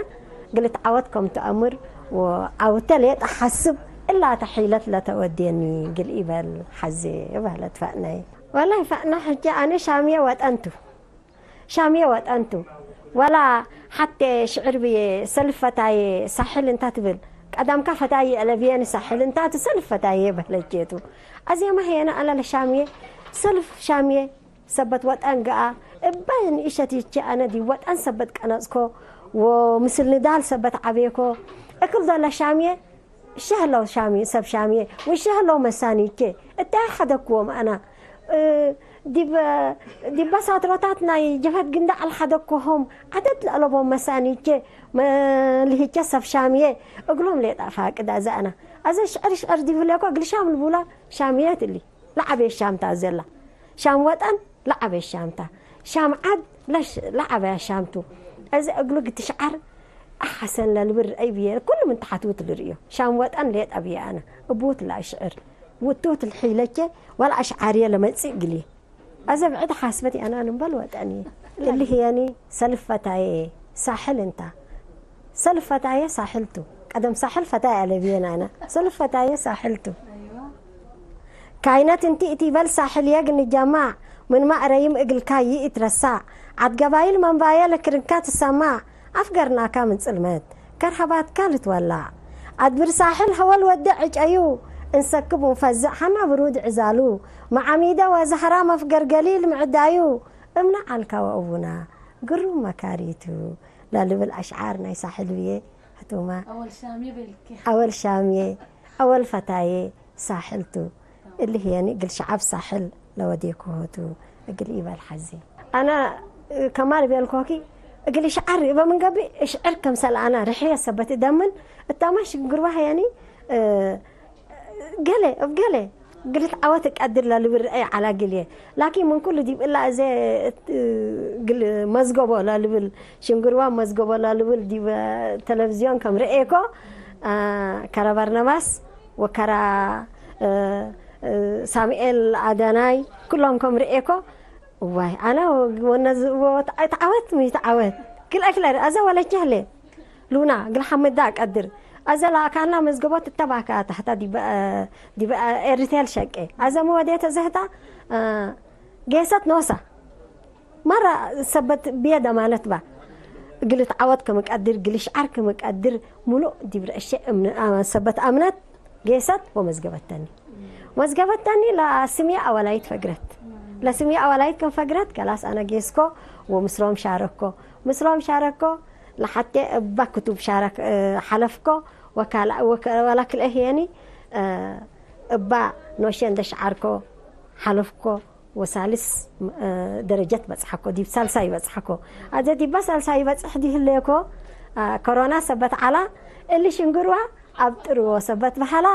እግል እትዓወት ከም ተአምር ወዓውተ ሌጠ ሐስብ፣ እላተ ሒለት ለተወዴኒ እግል ኢበል ሐዜ በህለት ፈእነይ። ወላይ ፈእነ ሕቼ አነ ሻምየ ወጠን ቱ። ሻምየ ወጠን ቱ። ወላ ሐቴ ሽዕር ብዬ ሰልፍ ፈታዬ ሳሕል እንታ ትብል፣ ቀዳምካ ፈታዬ አለብየኒ ሳሕል እንታ ቱ ሰልፍ ፈታዬ በህለቼ ቱ። አዜመ ሄነ አነ ለሻምየ ሰልፍ ሻምየ ሰበት ወጠን ገአ። እበ ንኢሸት ይቼ አነ ዲብ ወጠን ሰበት ቀነጽኮ ወምስል ንዳል ሰበት ዐቤኮ። እክል ዶለ ሻምየ ሸህለው ሻሚ፣ ሰብ ሻምዬ፣ ወሸህለው መሳኒቼ፣ እተ ሐደግክዎም አና፣ እ፣ ዲብ፣ ዲበ ሳትሮታት ናይ ጀብሀት ግንዳዕ ለሐደግክዎም ዐደድ ለአለቦም መሳኒቼ፣ መ-፣ ልሂቼ ሰብ ሻምዬ፣ እግሎም ሌጠ ፋቅድ አዘ አና። አዘ ሽዕር ሽዕር ዲብ ህሌኮ እግል ሻም ልቡላ ሻምዬት እሊ። ለዐቤ ሻምታ ዘላ። ሻም ወጠን ለዐቤ ሻምታ። ሻም ዐድ ለሽ-፣ ለዐበያ ሻምቱ። እዚ እግሉ ግትሽዓር አሐሰን ለልብል ረአይ ብዬ ኩሉ ምን ተሐትውት ልርእዮ። ሻም ወጠን ሌጠ ብዬ አነ። እቡት ለአሽዕር። ውቱት ልሒለቼ ወለአሽዓርየ ለመጽእ እግልዬ። አዘ ብዕድ ሓስበት የአናን እምበል ወጠንዬ። እሊ ህየኒ ሰልፍ ፈታዬ ሳሕል እንታ። ሰልፍ ፈታዬ ሳሕል ቱ። ቀደም ሳሕል ፈታዬ አለብዬ ናይና። ሰልፍ ፈታዬ ሳሕል ቱ። ካይነት እንቲ እት ኢበል ሳሕል የግ ንጀማዕ፣ ምንመ እረይም እግልካ ይእትረሳዕ። ዐድ ገባይል መንባየ ለክርንካ ትሰማዕ፣ አፍገርናካ ምን ጽልመት፣ ከርሀባትካ ልትወላዕ። አድብር ሳሕል ሀወል ወዴ ዕጨዩ፣ እንሰክብ ወንፈዝዕ ሐና ብሩድ ዕዛሉ፣ መዓሚደ ወዘሀራ መፍገር ገሊል ምዕዳዩ፣ እምነ ዐልካ ወእቡና ግሩም መካሪቱ ለልብል አሽዓር ናይ ሳሕል ብዬ ህቱመ። አወል ሻምዬ ቤልኬ። አወል ሻምዬ፣ አወል ፈታዬ ሳሕል ቱ። እሊ ህየኒ እግል ሸዐብ ሳሕል ለወዴኮሆቱ እግል ኢበል ሐዜ። አነ ከማል ቤልኮኪ እግል እሽዓር እበ ምን ገብእ እሽዕር ከምሰል አነ ርሕየ ሰበት እደምን እታማ ሽንግርባ ህየኒ፣ እ፣ ገሌ እብ ገሌ እግል ልትዓወት እቀድር ለልብል ርአይ ዐላ ግልዬ። ላኪን ምን ኩሉ ዲብ እላ እዜ እት-፣ እግል መዝገቦ ለልብል ሽንግርባ መዝገቦ ለልብል ዲብ ተለቪዝዮን ከም ርኤኮ፣ አ፣ ከረ በርነባስ ወከራ፣ እ፣ እ፣ ሳሙኤል አዳናይ፣ ኩሎም ከም ርኤኮ፣ እዋይ፣ አነ ወነዝ-፣ ወተዓወት ሚ ተዓወት፣ ክልኤ ክልኤ፣ አዘ ወለቼ ህሌ፣ ሉና፣ እግል ሐምዳ አቀድር፣ አዘ ለአካና መዝገቦት እተባካ ታሕታ ዲበ፣ ዲበ ኤሪቴል ሸቄ፣ አዘ መወዴተ ዘህታ፣ እ፣ ጌሰት ኖሳ፣ መረ ሰበት ብየ ደማነት ባ። እግል እትዓወት ክም እቀድር፣ እግል እሽዓር ክም እቀድር፣ ሙሉእ ዲብ ረአሼ እምነ-፣ አ፣ ሰበት አምነት ጌሰት ወመዝገበተኒ። መዝገበተኒ ለስምየ አወላይት ፈግረት። ለስምየ አወላይት ክም ፈግረት፣ ከላስ አነ ጌስኮ ወምስሎም ሻረኮ። ምስሎም ሻረኮ፣ ለሐቴ እባ ክቱብ ሻረክ-፣ እ፣ ሐለፍኮ፣ ወካላ-፣ ወከ-፣ ወላ ክልኤ ህየኒ፣ እ፣ እባ ኖሼ እንደ ሸዓርኮ ሐለፍኮ። ወሳልስ፣ እ፣ ደረጀት በጽሐኮ፣ ዲብ ሳልሳይ በጽሐኮ። አዜ ዲባ ሳልሳይ በጽሕ ዲህሌኮ፣ አ፣ ኮሮና ሰበት ዐላ፣ እሊ ሽንግርዋ አብጥርዎ ሰበት በሐላ፣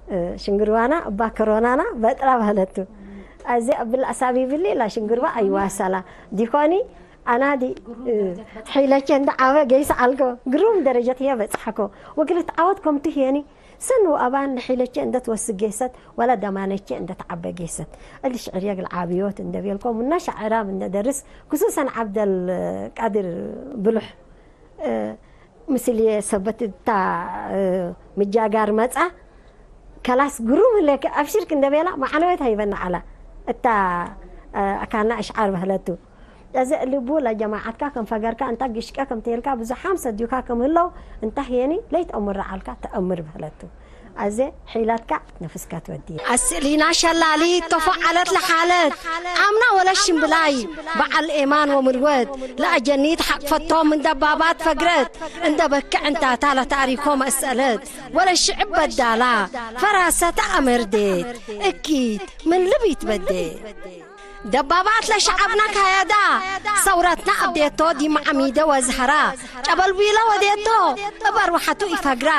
እ፣ ሽንግርዋና እባ ኮሮናና በጥራ በህለቱ። አዜ እብል አሳቢብ እሊ ለሽንግርዋ አይዋሰላ። ዲኮኒ፣ አናዲ፣ ግሩም እ፣ ደረጀት በጽሐ። ሒለቼ እንደ ዓበ ገይሰ ዐልኮ፣ ግሩም ደረጀት ህዬ በጽሐኮ። ወእግል ልትዓወት ከምቱ ህዬኒ፣ ሰን ወአባን ለሒለቼ እንደ ትወስክ ገይሰት፣ ወለ ደማነቼ እንደ ተዓበ ገይሰት። እሊ ሽዕርዬ እግል ዓብዮት እንደ ቤልኮ፣ ምና ሸዕራም እንደ ደርስ፣ ክሱሰን ዐብደል ቃድር ብሉሕ፣ እ፣ ምስልዬ ሰበት እታ፣ እ፣ ምጃጋር መጽአ፣ ከላስ ግሩም ህሌከ አብሽርክ እንደ ቤላ መዓነወት ሀይበና ዐላ። እታ፣ እ፣ አካልና እሽዓር በህለቱ። አዜ እሊ እቡ ለጀማዐትካ ከም ፈገርካ፣ እንታ ግሽቀ ከም ቴልካ፣ ብዙሓም ሰድዩካ ከም ህለው፣ እንታ ህዬኒ ለይትአምሮ ዐልካ ተአምር በህለቱ። አዜ ሒላትካ ነፍስካ ትወድየ። አስእሊና ሸላሊት ተፈዓለት ለሓለት፣ አምና ወለ ሽምብላይ፣ በዐል ኤማን ወምርወት፣ ለአጀኒት ሐቅፈቶም ምን ደባባት ፈግረት፣ እንደ በክዕ እንታታ ለታሪኮ መሰአለት፣ ወለሽዕብ በዳላ፣ ፈራሰተ አመርዴት፣ እኪት ምን ልብ ይትበዴ። ደባባት ለሸዐብነ ካየዳ፣ ሰውረትነ አብዴቶ ዲብ መዓሚደ ወዝሀራ፣ ጨበልቢለ ወዴቶ እብ አርወሐቱ ኢፈግራ።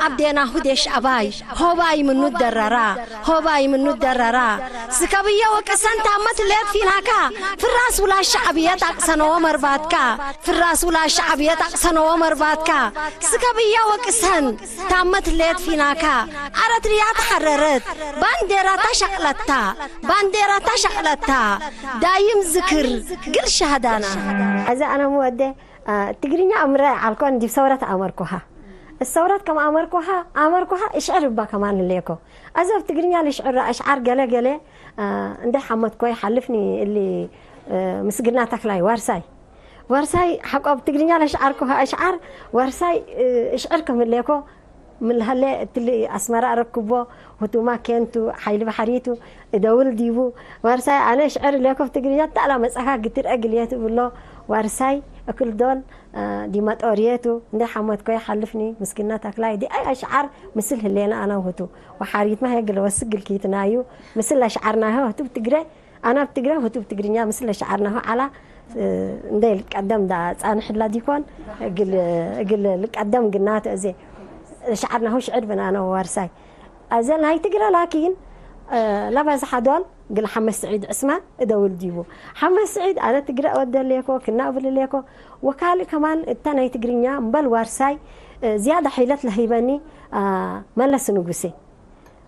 አብዴናሁ ዴሽ አባይ፣ ሆባይ ምኑ ደረራ፣ ሆባይ ምኑ ደረራ። ስከብየ ወቅሰን ታመት ሌት ፊናካ፣ ፍራስ ውላድ ሸዐብየት አቅሰነወ መርባትካ፣ ፍራስ ውላድ ሸዐብየት አቅሰነወ መርባትካ። ስከብየ ወቅሰን ታመት ሌት ፊናካ፣ አረትርያ ተሐረረት፣ ባንዴራታ ሸቅለታ፣ ባንዴራታ ሸቅለታ፣ ዳይም ዝክር ግል ሸሃዳና። አዜ አነ ምወዴ፣ አ፣ ትግርኛ አምረ ዐልኮን ዲብ ሰውረት አመርኩሃ። እሰውረት ከም አመርኩሃ፣ አመርኩሃ እሽዕር እባ ከማን ህሌኮ። አዜ እብ ትግርኛ ልሽዕር አሽዓር ገሌ ገሌ፣ አ፣ እንዴ ሐመድኮ ይሓልፍኒ እሊ፣ እ፣ ምስግና ተክላይ ዋርሳይ። ዋርሳይ ሐቆ እብ ትግርኛ ለሽዓርኩሃ አሽዓር ዋርሳይ፣ እ፣ እሽዕር ከም ህሌኮ ምን ለሀሌ እትሊ አስመረ አረክቦ፣ ህቱማ ኬንቱ፣ ሐይል በሐሪቱ፣ እደውል ዲቡ። ዋርሳይ አነ እሽዕር ህሌኮ እብ ትግርኛ፣ ተአላ መጽአካ ግትር እግልየት እብሎ። ዋርሳይ እክል ዶል፣ እ፣ ዲመጦርየቱ፣ እንዴ ሐመድኮ ይሓልፍኒ፣ ምስግና ተክላይ፣ ዲአይ አሽዓር ምስል ህሌነ አነ ወህቱ። ወሐሪትመ ህዬ እግል ወስክ እግል ኪትናዩ፣ ምስል ለሽዓርናሁ ህቱ እብ ትግሬ፣ አነ እብ ትግሬ ወህቱ እብ ትግርኛ ምስል ለሸዓርናሁ ዐላ፣ እ፣ እንዴ ልቀደም ዳ ጻንሕ እላ ዲኮን፣ እግል፣ እግል ልቀደም ግናተ እዜ ለሸዓርናሁ ሽዕር ብናነ ወዋርሳይ። አዜ ናይ ትግረ ላኪን፣ እ፣ ለበዝሐ ዶል እግል ሐመድ ስዒድ ዕስማን እደውል ዲቡ። ሐመድ ስዒድ አነ ትግረ እወዴ ሌኮ፣ ክና እብል ሌኮ፣ ወካልእ ከማን እተ ናይ ትግርኛ እምበል ዋርሳይ፣ እ፣ ዝያደ ሐይለት ለህይበኒ፣ አ፣ መለስ ንጉሴ።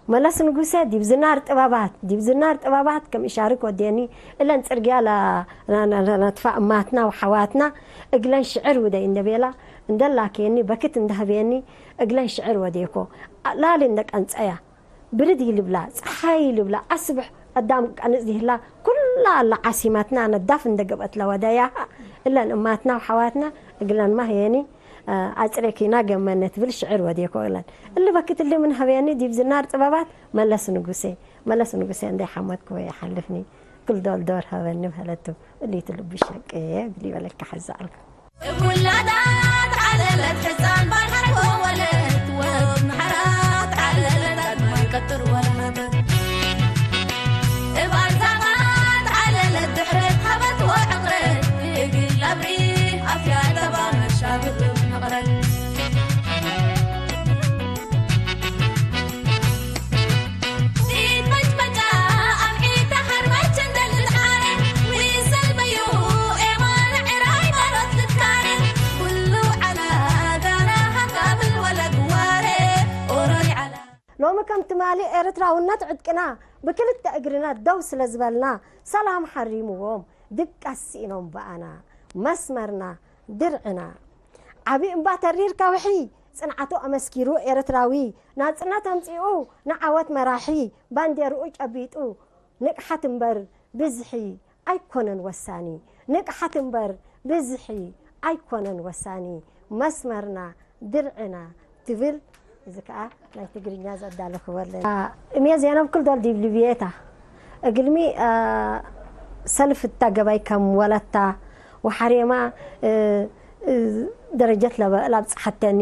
መለስ ንጉሴ ዲብ ዝናር ጥበባት፣ ዲብ ዝናር ጥበባት ከም እሻርክ ወዴኒ፣ እለን ጽርግያ ለ-፣ ለ-፣ ለ-፣ ለነትፋ እማትና ወሐዋትና እግለን ሽዕር ውደይ እንደ ቤላ፣ እንደ ላኬኒ፣ በክት እንደ ሀቤኒ፣ እግለን ሽዕር ወዴኮ። ላሊ እንደ ቀንጸያ፣ ብርድ ይልብላ፣ ጸሓይ ይልብላ፣ አስብሕ አዳም ቀንጽ ይህላ፣ ኩላ ለዓሲመትና ነዳፍ እንደ ገብአት ለወደያሃ፣ እለን እማትና ወሐዋትና እግለንማ ህየኒ፣ አጽሬኪና ገመነ ትብል ሽዕር ወዴኮ እለን። እሊ በክት እሊ ምን ሀበየኒ ዲብ ዝናር ጥበባት መለስ ንጉሴ፣ መለስ ንጉሴ እንዴ ሐመድኩ ወይ ሐልፍኒ፣ ክል ዶል ዶር ሀበኒ በህለቱ፣ እሊቱ ልቡ ሸቄ እግል ይበለከ ሐዘ ዐልኩ። እብ ውላዳት ዐለለት ሕጻን ባልሐት ወወለት ወእብ መሐራት ዐለለት አድማይ ቀጥር ወለሀበት። እብ አርዛቃት ዐለለት ድሕረት ሀበት ወዕቅረት እግል አብሪ አፍያተ ባመሻብብ እብ መቅረት። ኢትመጭመጫ አምዒተ ሐርባይ ቸንደል ልትዓረ፣ ሚሰል በዩ ኤማን ዕራይ ባሮት ልትካረ፣ ኩሉ ዐለ ጋራ ሀካብል ወለግዋረ ኦሮይ ዐለ። ሎሚ ከም ትማሊ ኤርትራውነት ዕጥቅና፣ ብክልተ እግርና ደውስ ለዝበልና፣ ሰላም ሐሪምዎም፣ ድቃስ ስኢኖም በአና፣ መስመርና፣ ድርዕና። ዐቢ እምባ ተሪር ካውሒ፣ ጽንዓቱ አመስኪሩ ኤረትራዊ፣ ናጽነት አምጺኡ ነዓወት መራሒ፣ ባንዴርኡ ጨቢጡ፣ ንቅሐት እምበር ብዝሒ ኣይኮነን ወሳኒ፣ ንቅሐት እምበር ብዝሒ ኣይኮነን ወሳኒ፣ መስመርና ድርዕና ትብል፣ እዚ ከኣ ናይ ትግርኛ ዘዳለኽወለ። እሜ ዜናብ ክል ዶል ዲብ ልብዬ እታ። እግልሚ፣ አ፣ ሰልፍ እታ ገባይ ከም ወለታ ወሐሬማ፣ እ፣ እ፣ ደረጀት ለበ-፣ ለአብጽሐተኒ፣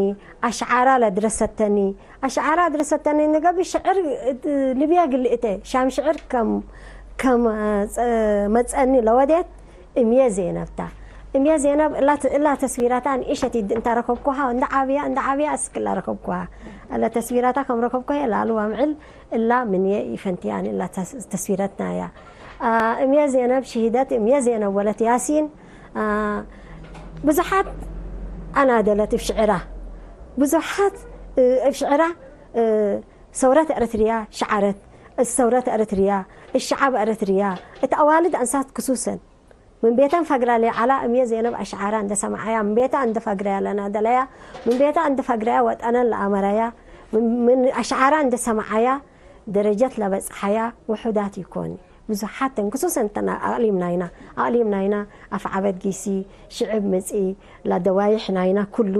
አሽዓራ ለድረሰተኒ፣ አሽዓራ ድረሰተኒ ንገቢ ሽዕር፣ እ፣ ልብያ ግልእተ፣ ሻም ሽዕር ከም፣ ከም፣ አ፣ ጸ-፣ መጸኒ ለወዴት፣ እምዬ ዜነብ ታ። እምዬ ዜነብ እላ ተ-፣ እላ ተስዊራታ ንኢሸት ኢድ እንተ ረከብኩሃ፣ እንደ ዓብያ፣ እንደ ዓብያ እስክ እላ ረከብኩሃ። እለ ተስዊራታ ከም ረከብኩ ላሉ ወምዕል እላ ምንዬ ኢፈንትያን እላ ተስ-፣ ተስዊረትናያ። አ፣ እምዬ ዜነብ ሽሂደት፣ እምዬ ዜነብ ወለት ያሲን፣ አ፣ ብዙሓት አናደለት እብ ሽዕራ፣ ብዙሓት፣ እ፣ እብ ሽዕራ፣ እ፣ ሰውረት ኤረትርያ ሸዓረት፣ ሰውረት ኤረትርያ፣ እሸዓብ ኤረትርያ፣ እት አዋልድ አንሳት ክሱሰን፣ ምን ቤተን ፈግራ ለዐላ እምዬ ዜነብ አሽዓራ እንደ ሰመዐያ፣ ምን ቤታ እንደ ፈግረያ ለናደለያ፣ ምን ቤታ እንደ ፈግረያ ወጠነን ለአመረያ፣ ምን፣ ምን አሽዓራ እንደ ሰመዐያ፣ ደረጀት ለበጽሐያ ውሑዳት ኢኮን። ብዙሓት ተን፣ ክሱሰን ተን አቅሊም ናይና፣ አቅሊም ናይና አፍዓበት ጊሲ፣ ሽዕብ ምጽኢ፣ ለደዋይሕ ናይና ኩሉ፣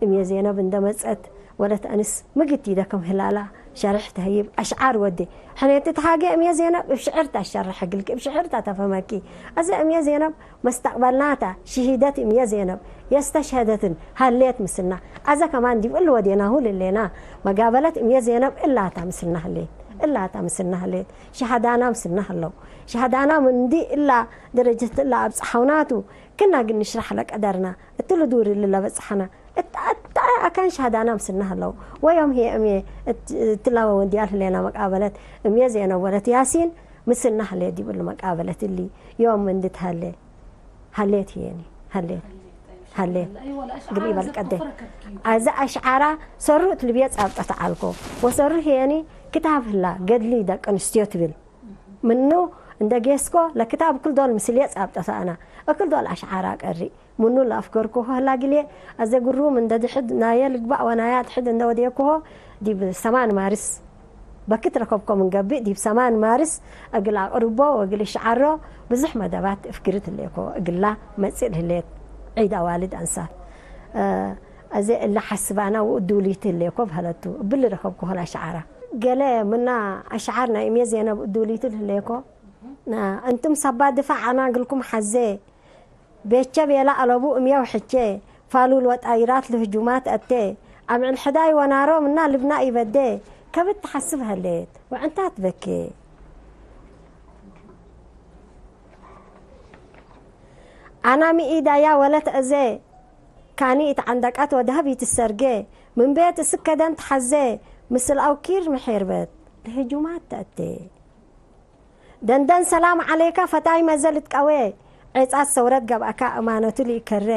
እምዬ ዜነብ እንደ መጸት፣ ወለት አንስ ምግት ኢደ ከም ህላላ ሸርሕ ተህይብ አሽዓር ወዴ። ሕኔት ትትሃጌ እምዬ ዜነብ እብ ሽዕርታ አሸርሕ እግልኪ፣ እብ ሽዕርታ ተፈህመኪ። አዜ እምዬ ዜነብ መስተቅበልናታ ሽሂደት እምዬ ዜነብ የስተሽሀደትን ሀሌት ምስልና። አዘ ከማን ዲብ እሊ ወዴናሁ ለህሌና መጋበለት እምዬ ዜነብ እላታ ምስልና ህሌት፣ እላታ ምስልና ህሌት። ሸሃዳና ምስልና ህለው። ሸሃዳና ምን እንዲ እላ ደረጀት እላ አብጽሐውናቱ ክና ግን ንሽራሕ ለቀደርና እትሊ ዱር እሊ ለበጽሐና እት፣ እት አካን ሸሃዳና ምስልና ህለው። ወዮም ህዬ እምዬ እት፣ እትላ ወንድያል ህሌና መቃበለት እምዬ ዜነብ ወለት ያሲን ምስልና ህሌት ዲብ እሊ መቃበለት እሊ ዮም እንዲ ተሀሌ ሀሌት ህዬኒ፣ ሀሌት፣ ሀሌት። እግል ኢበልቀዴ። አዜ አሽዓራ ሰሩ እት ልብዬ ጻብጠተ ዐልኮ። ወሰሩ ህዬኒ ክታብ ህላ፣ ገድሊ ደቀንስትዮ ትብል። ምኑ እንደ ጌስኮ ለክታብ እክል ዶል ምስልዬ ጻብጠተ አና። እክል ዶል አሽዓራ ቀሪ። ምኑ ለአፍገርኩሆ ህላ እግልዬ። አዜ ግሩም እንደ ድሕድ ናየ ልግባእ ወናየ አድሕድ እንደ ወዴኩሆ ዲብ ሰማን ማርስ በክት ረከብኮ ምን ገብእ፣ ዲብ ሰማን ማርስ እግል አቅርቦ ወእግል እሽዓሮ ብዙሕ መደባት እፍግርት ህሌኮ። እግላ መጽእ ለህሌት ዒድ አዋልድ አንሳት፣ እ፣ አዜ እለ ሐስባና ወእዱሊት ህሌኮ በህለቱ። እብሊ ረከብኮ ህላ አሽዓራ። ገሌ ምና አሽዓር ናይ እምዬ ዜነብ እዱሊት ህሌኮ። እ፣ እንቱም ሰባ ድፋዕ አና እግልኩም ሐዜ፣ ቤቼ ቤለ አለቡ እምዬ ወሕቼ፣ ፋሉል ወጣይራት ለህጁማት አቴ፣ አምዕል ሕዳይ ወናሮ ምና ልብና ኢበዴ፣ ከብድ ተሐስብ ሀሌት ወዕንታት በኬ። አና ሚ ኢዳያ ወለት አዜ፣ ካኒ ኢተዐንደቀት ወደሀብ ኢትሰርጌ፣ ምን ቤት እስክ ከደን ተሐዜ፣ ምስል አውኪር መሔርበት ለህጁማት ተአቴ። ደንደን ሰላም ዐሌከ ፈታይ መዘ ልትቀዌ፣ ዔጻት ሰውረት ገብአከ እማነቱ ልኢከሬ፣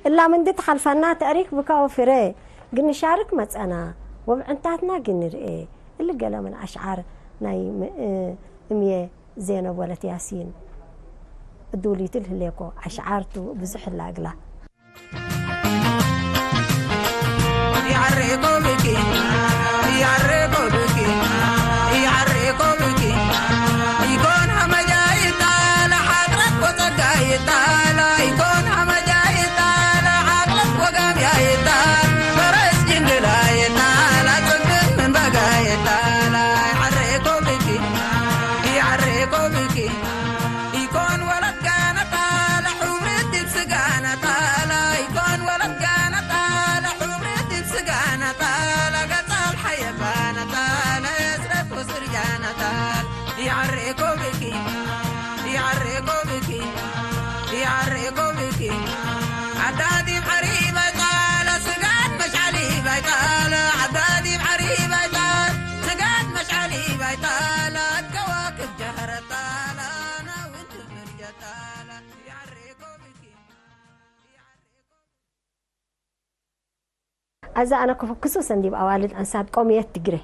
እላ ምንዲ ተሐልፈና ተእሪክ ብከ ወፍሬ፣ ግን ንሻርክ መጸና ወብዕንታትና ግን ንርኤ። እሊ ገሌ ምን አሽዓር ናይ ም-፣ እምዬ ዜነብ ወለት ያሲን እዱሊቱ ለህሌኮ አሽዓር ቱ ብዙሕ እላ እግላ። ይዐሬኮ ብኪ፣ ይዐሬኮ ብኪ፣ ይዐሬኮ ብኪ። ኢኮን ሀመጃይታ ለሐጥረት ወጸጋይታ፣ ኢኮን ሀመጃይታ ለዓቅለት ወጋምያይታ፣ ፈረስ ጅንግላይታ ለጽብን ምን በጋይታ፣ ይዐሬኮ ብኪ፣ ይዐሬኮ ብኪ። ኢኮን ወለት ጋነታ ለሑምርት ዲብ ስጋነታ፣ ላ ኢኮን ወለት ጋነታ ለሑምርት ዲብ ስጋነታ፣ ለገጻል ሐየባነታ ለእስረት ወስርያነታ፣ ይዐሬኮ ብኪ፣ ይዐሬኮ ብኪ፣ ይዐሬኮ ብኪ። ዐዳ ዲብ ዐሪባይታ ለስጋት መሽዐሊ ባይታ፣ ለ ዐዳ ዲብ ዐሪባይታ ስጋት መሽዐሊ ባይታ፣ ለአትከዋክብ ጀህረታ፣ ለአናውንት መርጀታ፣ ለ አዜ አነ ክፉ ክሱሰን ዲብ አዋልድ አንሳት ቆምየት ትግሬ፣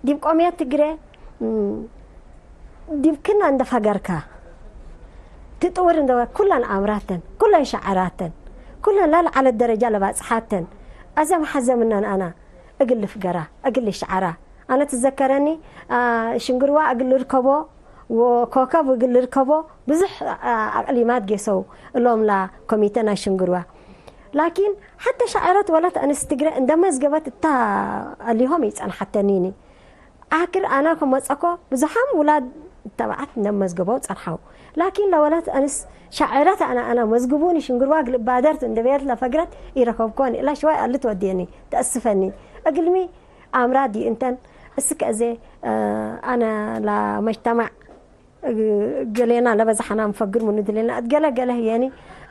ዲብ ቆምየት ትግሬ፣ እም፣ ዲብ ክና እንደ ፈገርካ ትጥውር እንደ ኩለን አምራተን፣ ኩለን ሸዐራተን፣ ኩለን ለለዐለት ደረጃ ለባጽሓተን አዘ መሐዘ ምነን አና እግል ልፍገራ፣ እግል ልሽዐራ። አነ ትዘከረኒ፣ አ፣ ሽንግርዋ እግል ልርከቦ ወኮከብ እግል ልርከቦ ብዙሕ፣ አ፣ አቅሊማት ጌሰው እሎም ለኮሚቴ ናይ ሽንግርዋ። ላኪን ሐተ ሻዕረት ወለት አንስት ትግረ እንደ መዝገበት እታ እሊሆም ኢጸንሐተኒኒ። አክር አነ ከመጸኮ ብዙሓም ውላድ ተባዕት እንደ መዝገበው ጸንሐው። ላኪን ለወለት አንስ ሻዕረት አነ፣ አነ መዝግቡኒ ሽንግርዋ እግል እባደርቱ እንደ ቤት ለፈግረት ኢረከብኮኒ። እላ ሽዋይ አልት ወዴኒ ተአስፈኒ። እግልሚ አምራዲ እንተን እስክ አዜ፣ አ፣ አነ ለመጅተማዕ ገሌና ለበዝሐና ንፈግር ምኑ ድሌና፣ እት ገለ ገለ ህዬኒ፣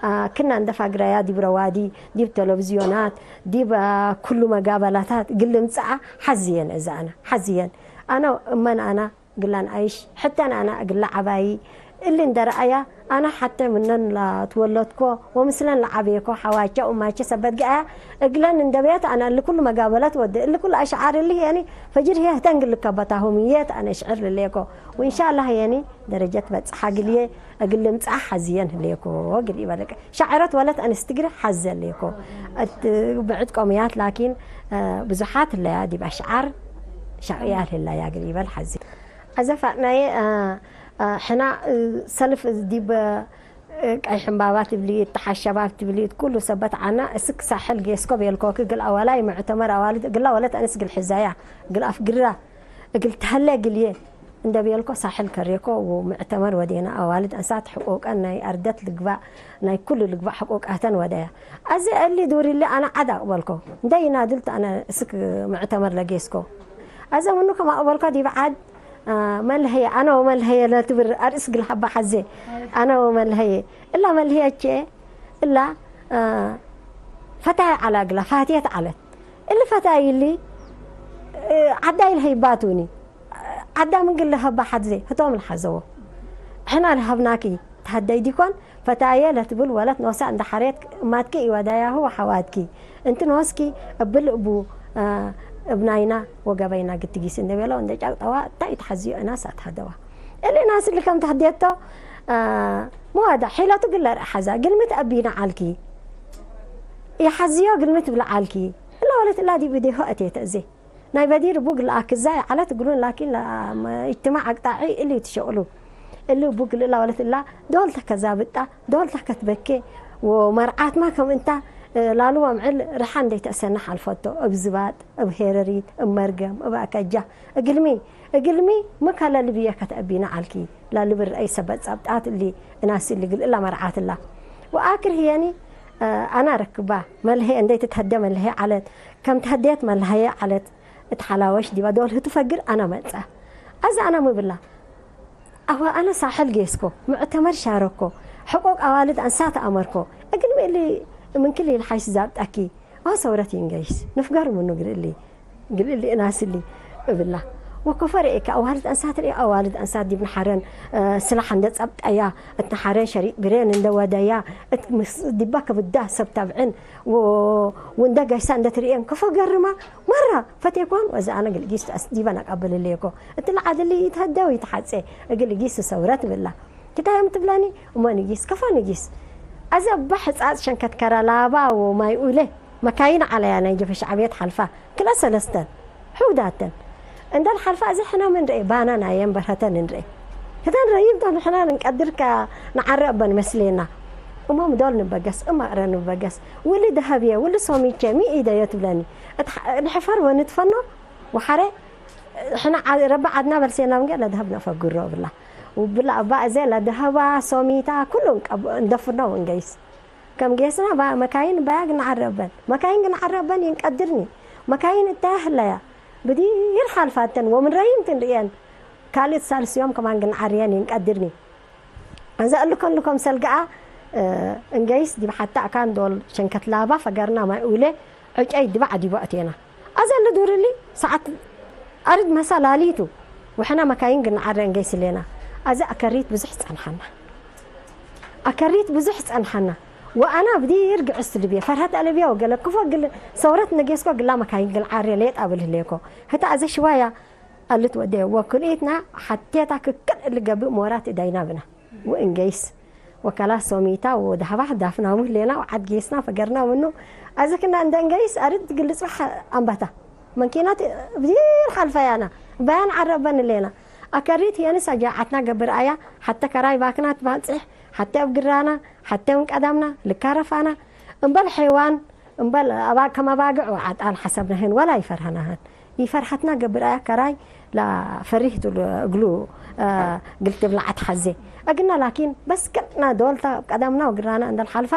አ፣ ክና እንደ ፋግራያ ዲብ ረዋዲ፣ ዲብ ቴሌቪዝዮናት፣ ዲብ፣ አ፣ ኩሉ መጋበላታት እግል ልምጽአ ሐዝየን እዘ አነ፣ ሐዝየን። አነ እመን አነ እግላን አይሽ፣ ሕተን አነ እግላ ዐባዪ፣ እሊ እንደ ረአያ፣ አነ ሐቴ ምነን ለትወለድኮ ወምስለን ለዐቤኮ ሐዋቼ ኡማቼ ሰበት ገአያ፣ እግለን እንደ ቤት አነ እሊ ኩሉ መጋበለት ወዴ። እሊ ኩሉ አሽዓር እሊ ህየኒ ፈጅር ህዬ ህተ እግል ልከበታሁ ምዬት አነ እሽዕር ልሌኮ። ወእንሻላህ ህየኒ ደረጀት በጽሐ እግልዬ እግል ልምጽአ ሐዝየን ህሌኮ እግል ኢበለቀ። ሻዕረት ወለት አንስት እግል ሐዘ ህሌኮ። እት ብዕድ ቆምያት ላኪን ብዙሓት ህለያ ዲብ አሽዓር ሻዕርያት ህለያ እግል ኢበል ሐዚ። አዘፋ ናየ፣ አ፣ አ፣ ሕና፣ እ፣ ሰልፍ ዲብ፣ እ፣ ቀይ ሕምባባ ትብሊ፣ እት ሐሸባብ ትብሊ፣ እት ኩሉ ሰበት ዐና፣ እስክ ሳሕል ጌስኮ ቤልኮክ፣ እግል አዋላይ ሙዕተመር አዋልድ፣ እግላ ወለት አንስ እግል ሕዛያ፣ እግል አፍግራ፣ እግል ተሀለ እግልዬ እንደ ቤልኮ ሳሕል ከሬኮ ወሙዕተመር ወዴና፣ አዋልድ አንሳት ሕቁቀን ናይ አርደት ልግባእ፣ ናይ ኩሉ ልግባእ ሕቁቃተን ወደያ። አዜ እሊ ዱር እሊ አነ ዐድ አቅበልኮ፣ እንደ ይናድልት አነ እስክ ሙዕተመር ለጌስኮ። አዜ ምኑ ከመ አቅበልኮ ዲብ ዐድ፣ አ፣ መልሀየ፣ አነ ወመልሀየ ለትብር አርእስ እግል ሀባ ሐዜ፣ አነ ወመልሀየ። እላ መልህየቼ፣ እላ፣ አ፣ ፈታይ ዐላ እግላ፣ ፋትየት ዐለት። እሊ ፈታይ እሊ፣ እ፣ ዐዳይ ለሀይባቱኒ፣ ዐዳ ምን እግል ለሀባ ሐዜ፣ ህቶም ለሐዘዎ። ሕና ለሀብናኪ ተሀደይ ዲኮን፣ ፈታየ ለትብል ወለት ኖሳ እንደ ሐሬት እማትኪ ኢወዳያሁ ወሐዋትኪ እንቲ ኖስኪ እብል እቡ፣ አ፣ እብ ናይና ወገበይና ግትጊስ እንደ ቤለው እንደ ጫቅጠዋ እታ ኢትሐዝዮ እናስ አትሀደዋ። እሊ ናስ እሊ ከም ተህዴቶ፣ አ፣ መዋዳ ሒለቱ ግለ ርአ ሐዛ ግልምት አቢና ዐልኪ። ኢሐዝዮ ግልምት ብለ ዐልኪ። እለ ወለት እላ ዲብ እዴሆ አቴተ እዜ። ናይ በዲር እቡ እግል አክዛይ ዐለት እግሉን ላኪን ለእጅትማዕ አቅጣዒ እሊ ትሸቅሉ። እሊ እቡ እግል እላ ወለት እላ ዶል ተከዛብጣ፣ ዶል ተከትበኬ ወመርዓትማ ከም እንታ፣ እ፣ ላሉማ ምዕል ርሓ እንዴ ተአሰነሕ አልፈቶ፣ እብ ዝባጥ፣ እብ ሄረሪት፣ እብ መርገም፣ እብ አከጃ፣ እግልሚ፣ እግልሚ ሚ ከለ ልብየ ከተአቢነ ዐልኪ፣ ለልብል ረአይ ሰበት ጸብጣት እሊ እናስ እሊ እግል እላ መርዓት እላ። ወአክር ህየኒ፣ እ፣ አና ረክባ፣ መልሀየ እንዴ ትትሀዴ መልሀየ ዐለት፣ ከም ተሀዴት መልሀየ ዐለት፣ እት ሐላወሽ ዲባ ዶል ህቱ ፈግር አነ መጽአ። አዜ አነ ሚ ብላ? አወ አነ ሳሕል ጌስኮ፣ ሙዕተመር ሻረኮ፣ ሕቁቅ አዋልድ አንሳት አመርኮ፣ እግልሚ እሊ ምን ክል ኢልሓይስ ዛብጠኪ፣ አወ ሰውረት ኢንገይስ፣ ንፍገር ምኑ እግል እሊ፣ እግል እሊ እናስ እሊ እብላ። ወኮፎ ርኤከ አዋልድ አንሳት ርኤ፣ አዋልድ አንሳት ዲብ ነሐረን፣ እ፣ ስላሕ እንደ ጸብጠያ፣ እት ነሐረን ሸሪጥ ብሬን እንደ ወደያ፣ እት ምስ-፣ ዲባ ከብዳ ሰብ ተብዕን፣ ወ-፣ ወእንደ ገይሳ እንደ ትርኤን ከፎ ገርማ፣ መራ ፈቴኳን ወዘ አነ እግል ጊስ ተአስ-፣ ዲበ ነቀብል ህሌኮ። እትለ ዐድ እሊ ኢትሀዴ ወኢትሐጼ፣ እግል ጊስ ሰውረት ብላ። ክዳዮም ትብለኒ፣ እሞ ንጊስ፣ ከፎ ንጊስ። አዜ እበ ሕጻጽ ሸንከት ከረ ላባ ወማይ ኡሌ፣ መካይን ዐለያ ናይ ጀበ ሸዕብየት ሐልፋ፣ ክልኤ ሰለስተን። ሕውዳተን። እንደ ለሐልፈ አዜ ሕነ ምን ርኤ፣ ባነ ናየን በርሀተን እንርኤ። ህተ ንረይብ ተ ንሕነ እንቀድር ከነዓረ እበ ንመስሌና። እሞም ዶል ንበገስ፣ እም አቅረ ንበገስ። ውሊ ደሀብየ፣ ውሊ ሶሚቼ፣ ሚ ኢደዮ ትብለኒ። እት ሐ-፣ ንሕፈር ወንትፈኖ ወሐሬ ሕነ ዐ-፣ ረቢ ዐድና በልሴና ምንጌ ለደሀብ ነፈግሮ እብላ። ውብላ እባ አዜ ለደሀባ ሶሚታ ኩሉ እንቀብ-፣ እንደፍኖ እንገይስ። ከም ጌስና ባ-፣ መካይን ባያግ ነዓረበን። መካይን ግንዓረበን ይንቀድርኒ። መካይን እተ ህለያ። ብዲር ሐልፋተን ወምን ረይም ትንርእየን። ካልእት ሳልስ ዮም ከማን ግንዓርየን ይንቀድርኒ። አዘ እልኮን ልኮም ሰልገአ፣ እ፣ እንገይስ ዲብ ሐተ አካን ዶል ሸንከት ላባ ፈገርና ማይ ኡለ ዕጨይ ድባዕ ዲቡ አቴና። አዘ እሊ ዱር እሊ ሰዓት አርድ መሳ ላሊቱ ወሕነ መካይን ግንዓረ እንገይስ ሌና። አዘ አከሪት ብዙሕ ጸንሐና። አከሪት ብዙሕ ጸንሐና። ወአና ብዲር ግዕስት ልብየ፣ ፈርሀት አለብየ ወገለ ክፎ እግል ሰውረት ነጌስኮ እግላ መካይን ግል ዓርየ ሌጥ አብል ህሌኮ። ህተ አዘ ሽዋያ አልት ወዴ ወክልኢትና ሐቴታ ክክል እሊ ገብእ ሞራት እዳይና ብና። ወእንገይስ ወከላስ ሶሚታ ወደሀባህ ዳፍናሙ ህሌና ወዐድ ጌስና ፈገርና ምኑ። አዘ ክና እንደ እንገይስ አርድ እግል ልጽበሕ አንበታ። መንኪናት ብዲር ሐልፈያና፣ በያን ዐረበን ሌና። አከሪት ህየንስ አጃዓትና ገብር አያ፣ ሐተ ከራይ ባክናት ባጽሕ፣ ሐተ እብ ግራና፣ ሐተ ምን ቀዳምና ልካረፋና። እምበል ሐይዋን፣ እምበል አባ-፣ ከም አባግዕ ወዐጣል ሐሰብናህን ወላ ይፈርሀናህን። ይፈርሐትና ገብር አያ ከራይ ለፈሪህ ቱ እግሉ፣ አ፣ ግልትብ ለዐት ሐዜ። እግና ላኪን በስ ቅርና ዶልታ ቀዳምና ወግራና እንደ ልሓልፋ፣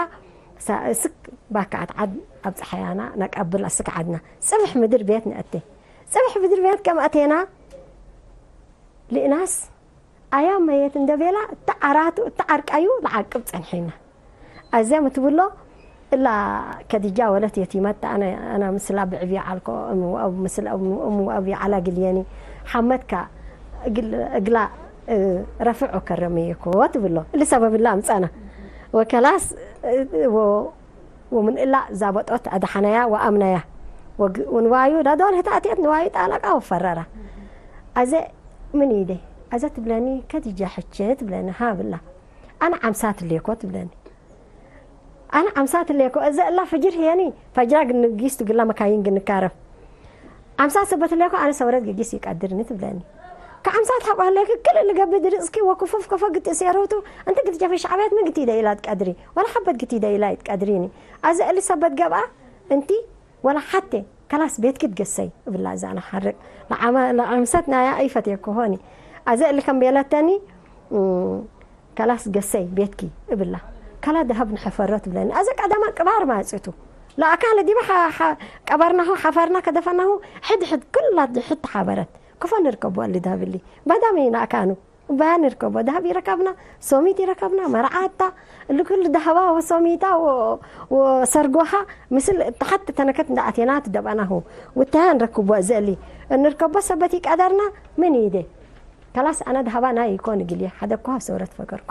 ሳ-፣ እስክ ባካዐት ዐድ አብጽሐያና ነቀብል አስክ ዐድና። ጽብሕ ምድር ቤት ነአቴ። ጽብሕ ምድር ቤት ከም አቴና፣ ልእናስ አያም መየት እንደ ቤላ እተ ዐራቱ እተ ዐርቀዩ ለዓቅብ ጸንሐይና። አዜ ምትብሎ እላ ከዲጃ ወለት የቲመት አነ፣ አነ ምስላ ብዕብየ ዐልኮ፣ እም ወአብ ምስል እም፣ እም ወአብ ይዐላ ግልየኒ። ሐመድካ እግል፣ እግላ እ፣ ረፍዕ ወከረምየኮ ትብሎ። እሊ ሰበብ እለ አምጸና። ወከላስ፣ እ፣ ወ-፣ ወምን እላ ዛበጦት አድሐነያ ወአምነያ። ወግ-፣ ወንዋዩ ለዶል ህተ አትየት ንዋዩ ጣለቃ ወፈረራ። አዘ ምን ኢዴ? አዘ ትብለኒ ከዲጃ ሕቼ ትብለኒ፣ ሀ ብላ። አነ ዐምሳት ሌኮ ትብለኒ። አነ ዐምሳት ሌኮ፣ እዘ እላ ፍጅር ህየኒ፣ ፈጅራ ግንጊስ ትግላ መካይን ግንካረፍ። ዐምሳት ሰበት ሌኮ፣ አነ ሰውረት ግጊስ ይቀድርኒ ትብለኒ። ከዐምሳት ሐቆ ህሌክ፣ ክል እሊ ገብእ ድርጽኪ ወክፉፍ ከፎ ግት እሴሮቱ፣ እንቲ ግትጀፊ ሸዕብየት ምን ግት ኢደ ኢላ ትቀድሪ፣ ወላ ሐበት ግት ኢደ ኢላ ኢትቀድሪኒ። አዘ እሊ ሰበት ገብአ፣ እንቲ ወላ ሐቴ ከላስ ቤትኪ ትገሰይ እብላ። እዛ አነ ሐርቅ ለዓመ-፣ ለዐምሰት ናያ ኢፈቴኮ ሆኒ። አዘ እሊ ከም ቤለተኒ፣ እም፣ ከላስ ገሰይ ቤትኪ እብላ። ከላ ደሀብ ንሐፈሮ ትብለኒ። አዘ ቀደመ ቅባር ማጽቱ። ለአካን ለዲበ ሐ-፣ ሐ-፣ ቀበርናሁ፣ ሐፈርና፣ ከደፈናሁ፣ ሕድ ሕድ፣ ክላ ሕድ ተሓበረት። ክፎ ንርከቦ እሊ ደሀብ እሊ። በዳም ነአካኑ። እባያ ንርከቦ፣ ደሀብ ኢረከብና፣ ሶሚት ኢረከብና፣ መርዓታ፣ እሊ ኩሉ ደሀባ ወሶሚታ ወ-፣ ወሰርጎሃ ምስል ተሐት ተነከት እንደ አቴና ትደበናሁ። ውታያ ንረክቦ እዘ እሊ እንርከቦ ሰበት ኢቀደርና ምን ኢዴ። ከላስ አነ ደሀባ ናይ ኢኮን እግልዬ፣ ሐደግኮ ሰውረት ፈገርኮ።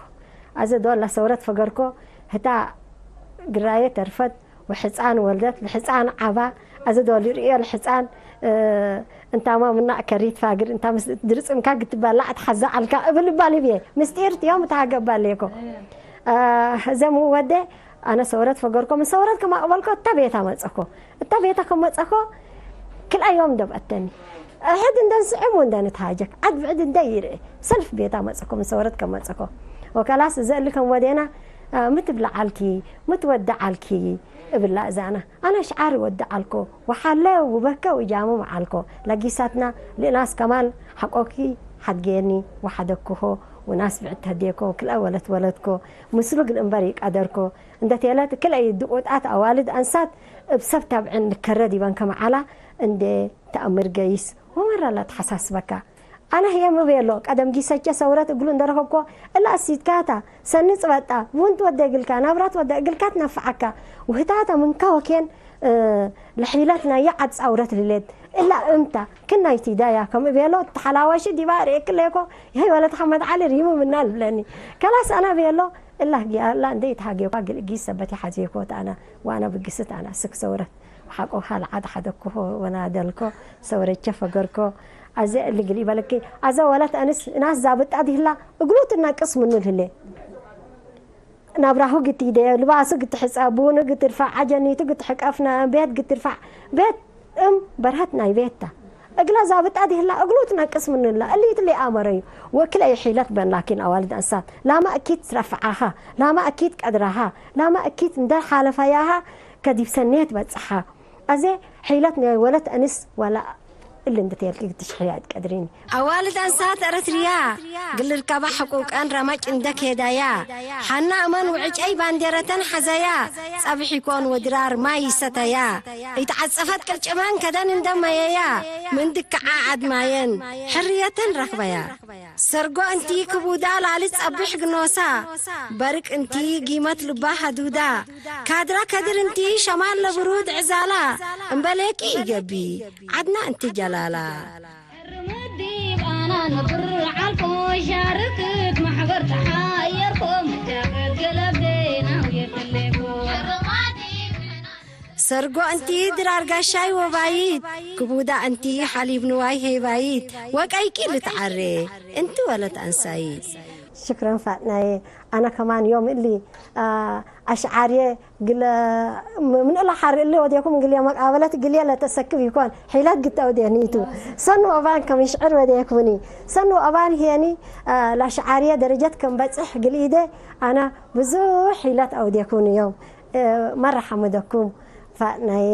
አዘ ዶል ለሰውረት ፈገርኮ፣ ህታ ግራዬ ተርፈት፣ ወሕጻን ወልደት፣ ለሕጻን ዐባ፣ አዘ ዶል ርእዮ ለሕጻን፣ እ፣ እንታማ ምና ከሪት ፋግር፣ እንታ ምስ ድርጽምካ ግትባላዕ ተሐዛ ዐልካ እብል እባል ህብዬ፣ ምስጢር ዮም ተሃገ እባል ሌኮ። እ፣ እዘ ሙ ወዴ፣ አነ ሰውረት ፈገርኮ፣ ምን ሰውረት ከማቅበልኮ እተ ቤታ መጸኮ። እተ ቤታ ከመጸኮ፣ ክልአ ዮም ደብአተኒ። ሕድ እንደ ንስዕም ወእንደ ንትሃጀክ፣ ዐድ ብዕድ እንደ ይርኤ፣ ሰልፍ ቤታ መጸኮ፣ ምን ሰውረት ከመጸኮ። ወከላስ እዘ እሊ ከም ወዴና፣ እ፣ ሚ ትብላ ዐልኪ፣ ሚ ትወዴ ዐልኪ እብላ እዛና። አነ አሽዓር ወዴ ዐልኮ፣ ወሓለ ውበከ ወኢጃምም ዐልኮ። ለጊሳትና ለእናስ ከማን ሐቆኪ ሐድጌኒ ወሐደግኮ፣ ወናስ ብዕድ ተህዴኮ፣ ክልአ ወለት ወለድኮ፣ ምስሉ እግል እንበር ኢቀደርኮ። እንደ ቴለት ክልአይ ድቁጣት አዋልድ አንሳት እብ ሰብ ታብዕን ልከረ ዲበን ከመ ዐላ እንዴ ተአምር ገይስ ወመረ ለአትሐሳስበካ። አነ ህዬ ሚ ቤሎ፣ ቀደም ጊሰቼ ሰውረት እግሉ እንደ ረከብኮ፣ እለ አሲትካታ፣ ሰኒ ጽበጣ፣ ቡን ትወዴ እግልካ፣ ናብራ ትወዴ እግልካ ትነፈዐካ፣ ውህታተ ምንካ ወኬን፣ እ፣ ለሒለት ናየ ዐድ ጻውረት ልሌት፣ እላ እምታ፣ ክናይ ቲዳያ፣ ከም እቤሎ፣ ተሐላዋሺ ዲባ ርኤክ ሌኮ፣ ይሀይ ወለት ሐመድ ዐሊ ሪሙ ምና ልብለኒ። ከላስ አነ ቤሎ፣ እላ ህግየ፣ እላ እንዴ ኢትሃጌኳ፣ እግል እጊስ ሰበት ይሐዜኮ ተአነ፣ ወአነ ብግስት አነ፣ እስክ ሰውረት። ወሐቆ ሀልዓድ ሐደግኮ ወናደልኮ፣ ሰውረቼ ፈገርኮ። አዜ እሊ እግል ኢበልኪ፣ አዘ ወለት አንስ እናስ ዛብጣ ዲህላ፣ እግሉ ትናቅስ ምኑ ልህሌ። ናብራሁ ግት ኢዴ፣ ልባሱ ግት ሕጸ፣ ቡኑ ግት ርፋዕ፣ ዐጀኒቱ ግት ሕቀፍነ፣ ቤት ግት ርፋዕ፣ ቤት እም በርሀት ናይ ቤት ተ። እግለ ዛብጣ ዲህላ፣ እግሉ ትናቅስ ምኑ እላ፣ እሊት ለአመረዩ። ወክልኤ ሒለት በን ላኪን አዋልድ አንሳት፣ ላመ እኪት ረፍዓሃ፣ ላመ እኪት ቀድራሃ፣ ላመ እኪት እንደ ሓለፈያሃ፣ ከዲብ ሰኔት በጽሓ። አዜ ሒለት ናይ ወለት አንስ ወላ እሊ እንዴ ቴልክ ትሽሕያ እት ቀድሪኒ። አዋልድ አንሳት ኤረትርያ፣ እግል ልርከባ ሕቁቀን ረመጭ እንዴ ኬዳያ፣ ሐና እመን ወዕጨይ ባንዴረተን ሐዘያ፣ ጸብሕ ኢኮን ወድራር ማይ ኢሰተያ፣ ኢተዐጸፈት ቅርጭመን ከደን እንዴ መየያ፣ ምን ድከዓ ዐድ ማየን ሕርየተን ረክበያ። ሰርጎ እንቲ ክቡዳ ላሊ ጸብሕ ግኖሳ፣ በርቅ እንቲ ጊመት ልባ ሀዱዳ፣ ካድራ ከድር እንቲ ሸማል ለብሩድ ዕዛላ፣ እምበሌኪ ኢገቢ ዐድና እንቲ ጀላላ። ሕርምት ዲብ አና ነብር ዐልኮ፣ ሻርክት ማሕበር ተሓየርኮ፣ መጃከት ገለቤ ናውየት ህሌኮ። ሰርጎ እንቲ ድራር ጋሻይ ወባይት፣ ክቡዳ እንቲ ሐሊብ ንዋይ ሄባይት፣ ወቀይቂ ልትዓሬ እንቲ ወለት አንሳይት። ሽክረን ፋጥናዬ። አነ ከማን ዮም እሊ፣ አ፣ አሽዓርዬ ግለ፣ ም-፣ ምን እለ ሐር እሊ ወዴኩም ግልየ መቃበለት ግልየ ለተሰክብ ይኮን፣ ሒለት ግት አውዴኒቱ። ሰኑ አባን ከም ሽዕር ወዴኩኒ። ሰኑ አባን ሄኒ፣ አ፣ ለአሽዓርዬ ደረጀት ከም በጽሕ ግል ኢዴ፣ አነ ብዙሕ ሒለት አውዴኩኒ ዮም። እ፣ መረ ሐምደኩም ፋጥናዬ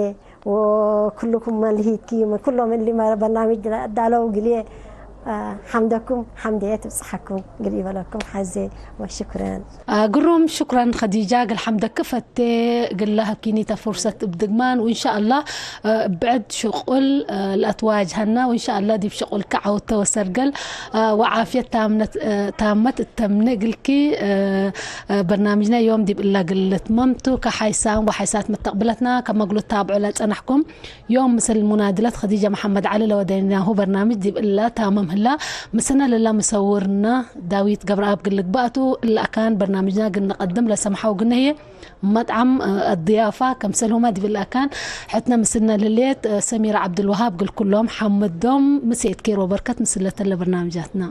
ወኩልኩም መልሂትኪ፣ ምን ኩሎም እሊ መረ በርናምጅ ለአዳለው ግልዬ፣ እ፣ ሐምደኩም ሐምደዬ ትብጽሐኩም እግል ኢበለኩም ሐዜ ወሽክረን። እ፣ ግሩም ሽክረን ኸዲጃ፣ እግል ሐምደኪ ፈቴ እግል ለሀብኪኒተ ፍርሰት እብ ድግማን፣ ወእንሻአላህ፣ እ፣ እብ ብዕድ ሽቁል፣ እ፣ ለአትዋጅሀና፣ ወእንሻአላህ ዲብ ሽቁልኪ ዐውተ ወሰርገል፣ እ፣ ወዓፍየት ታምነት፣ እ፣ ታመት እተምነ እግልኪ፣ እ፣ በርናምጅነ ዮም ዲብ እላ እግል ልትመም ቱ። ከሓይሳም ወሓይሳት መተቅብለትና ከመ እግሉ ትታብዑ ለጸናሕኩም፣ ዮም ምስል ሙናድለት ከዲጀ መሐመድ ዐሊ ለወደይናሁ በርናምጅ ዲብ እላ ታመም ላ ምስነ ለላ ምሰውርነ ዳዊት ገብረኣብ እግል ልግባእ ቱ። እለ አካን በርናምጅና እግል ነቀድም ለሰምሐው እግልነ ህዬ መጥዓም አድያፋ ከምሰልሁመ ዲብ እለ አካን ሕትነ ምስልነ ለህሌት ሰሚራ ዐብዱልወሃብ እግል ኩሎም ሐምዶም። ምሴት ኬር ወበርከት ምስለ ተለ በርናምጃትና።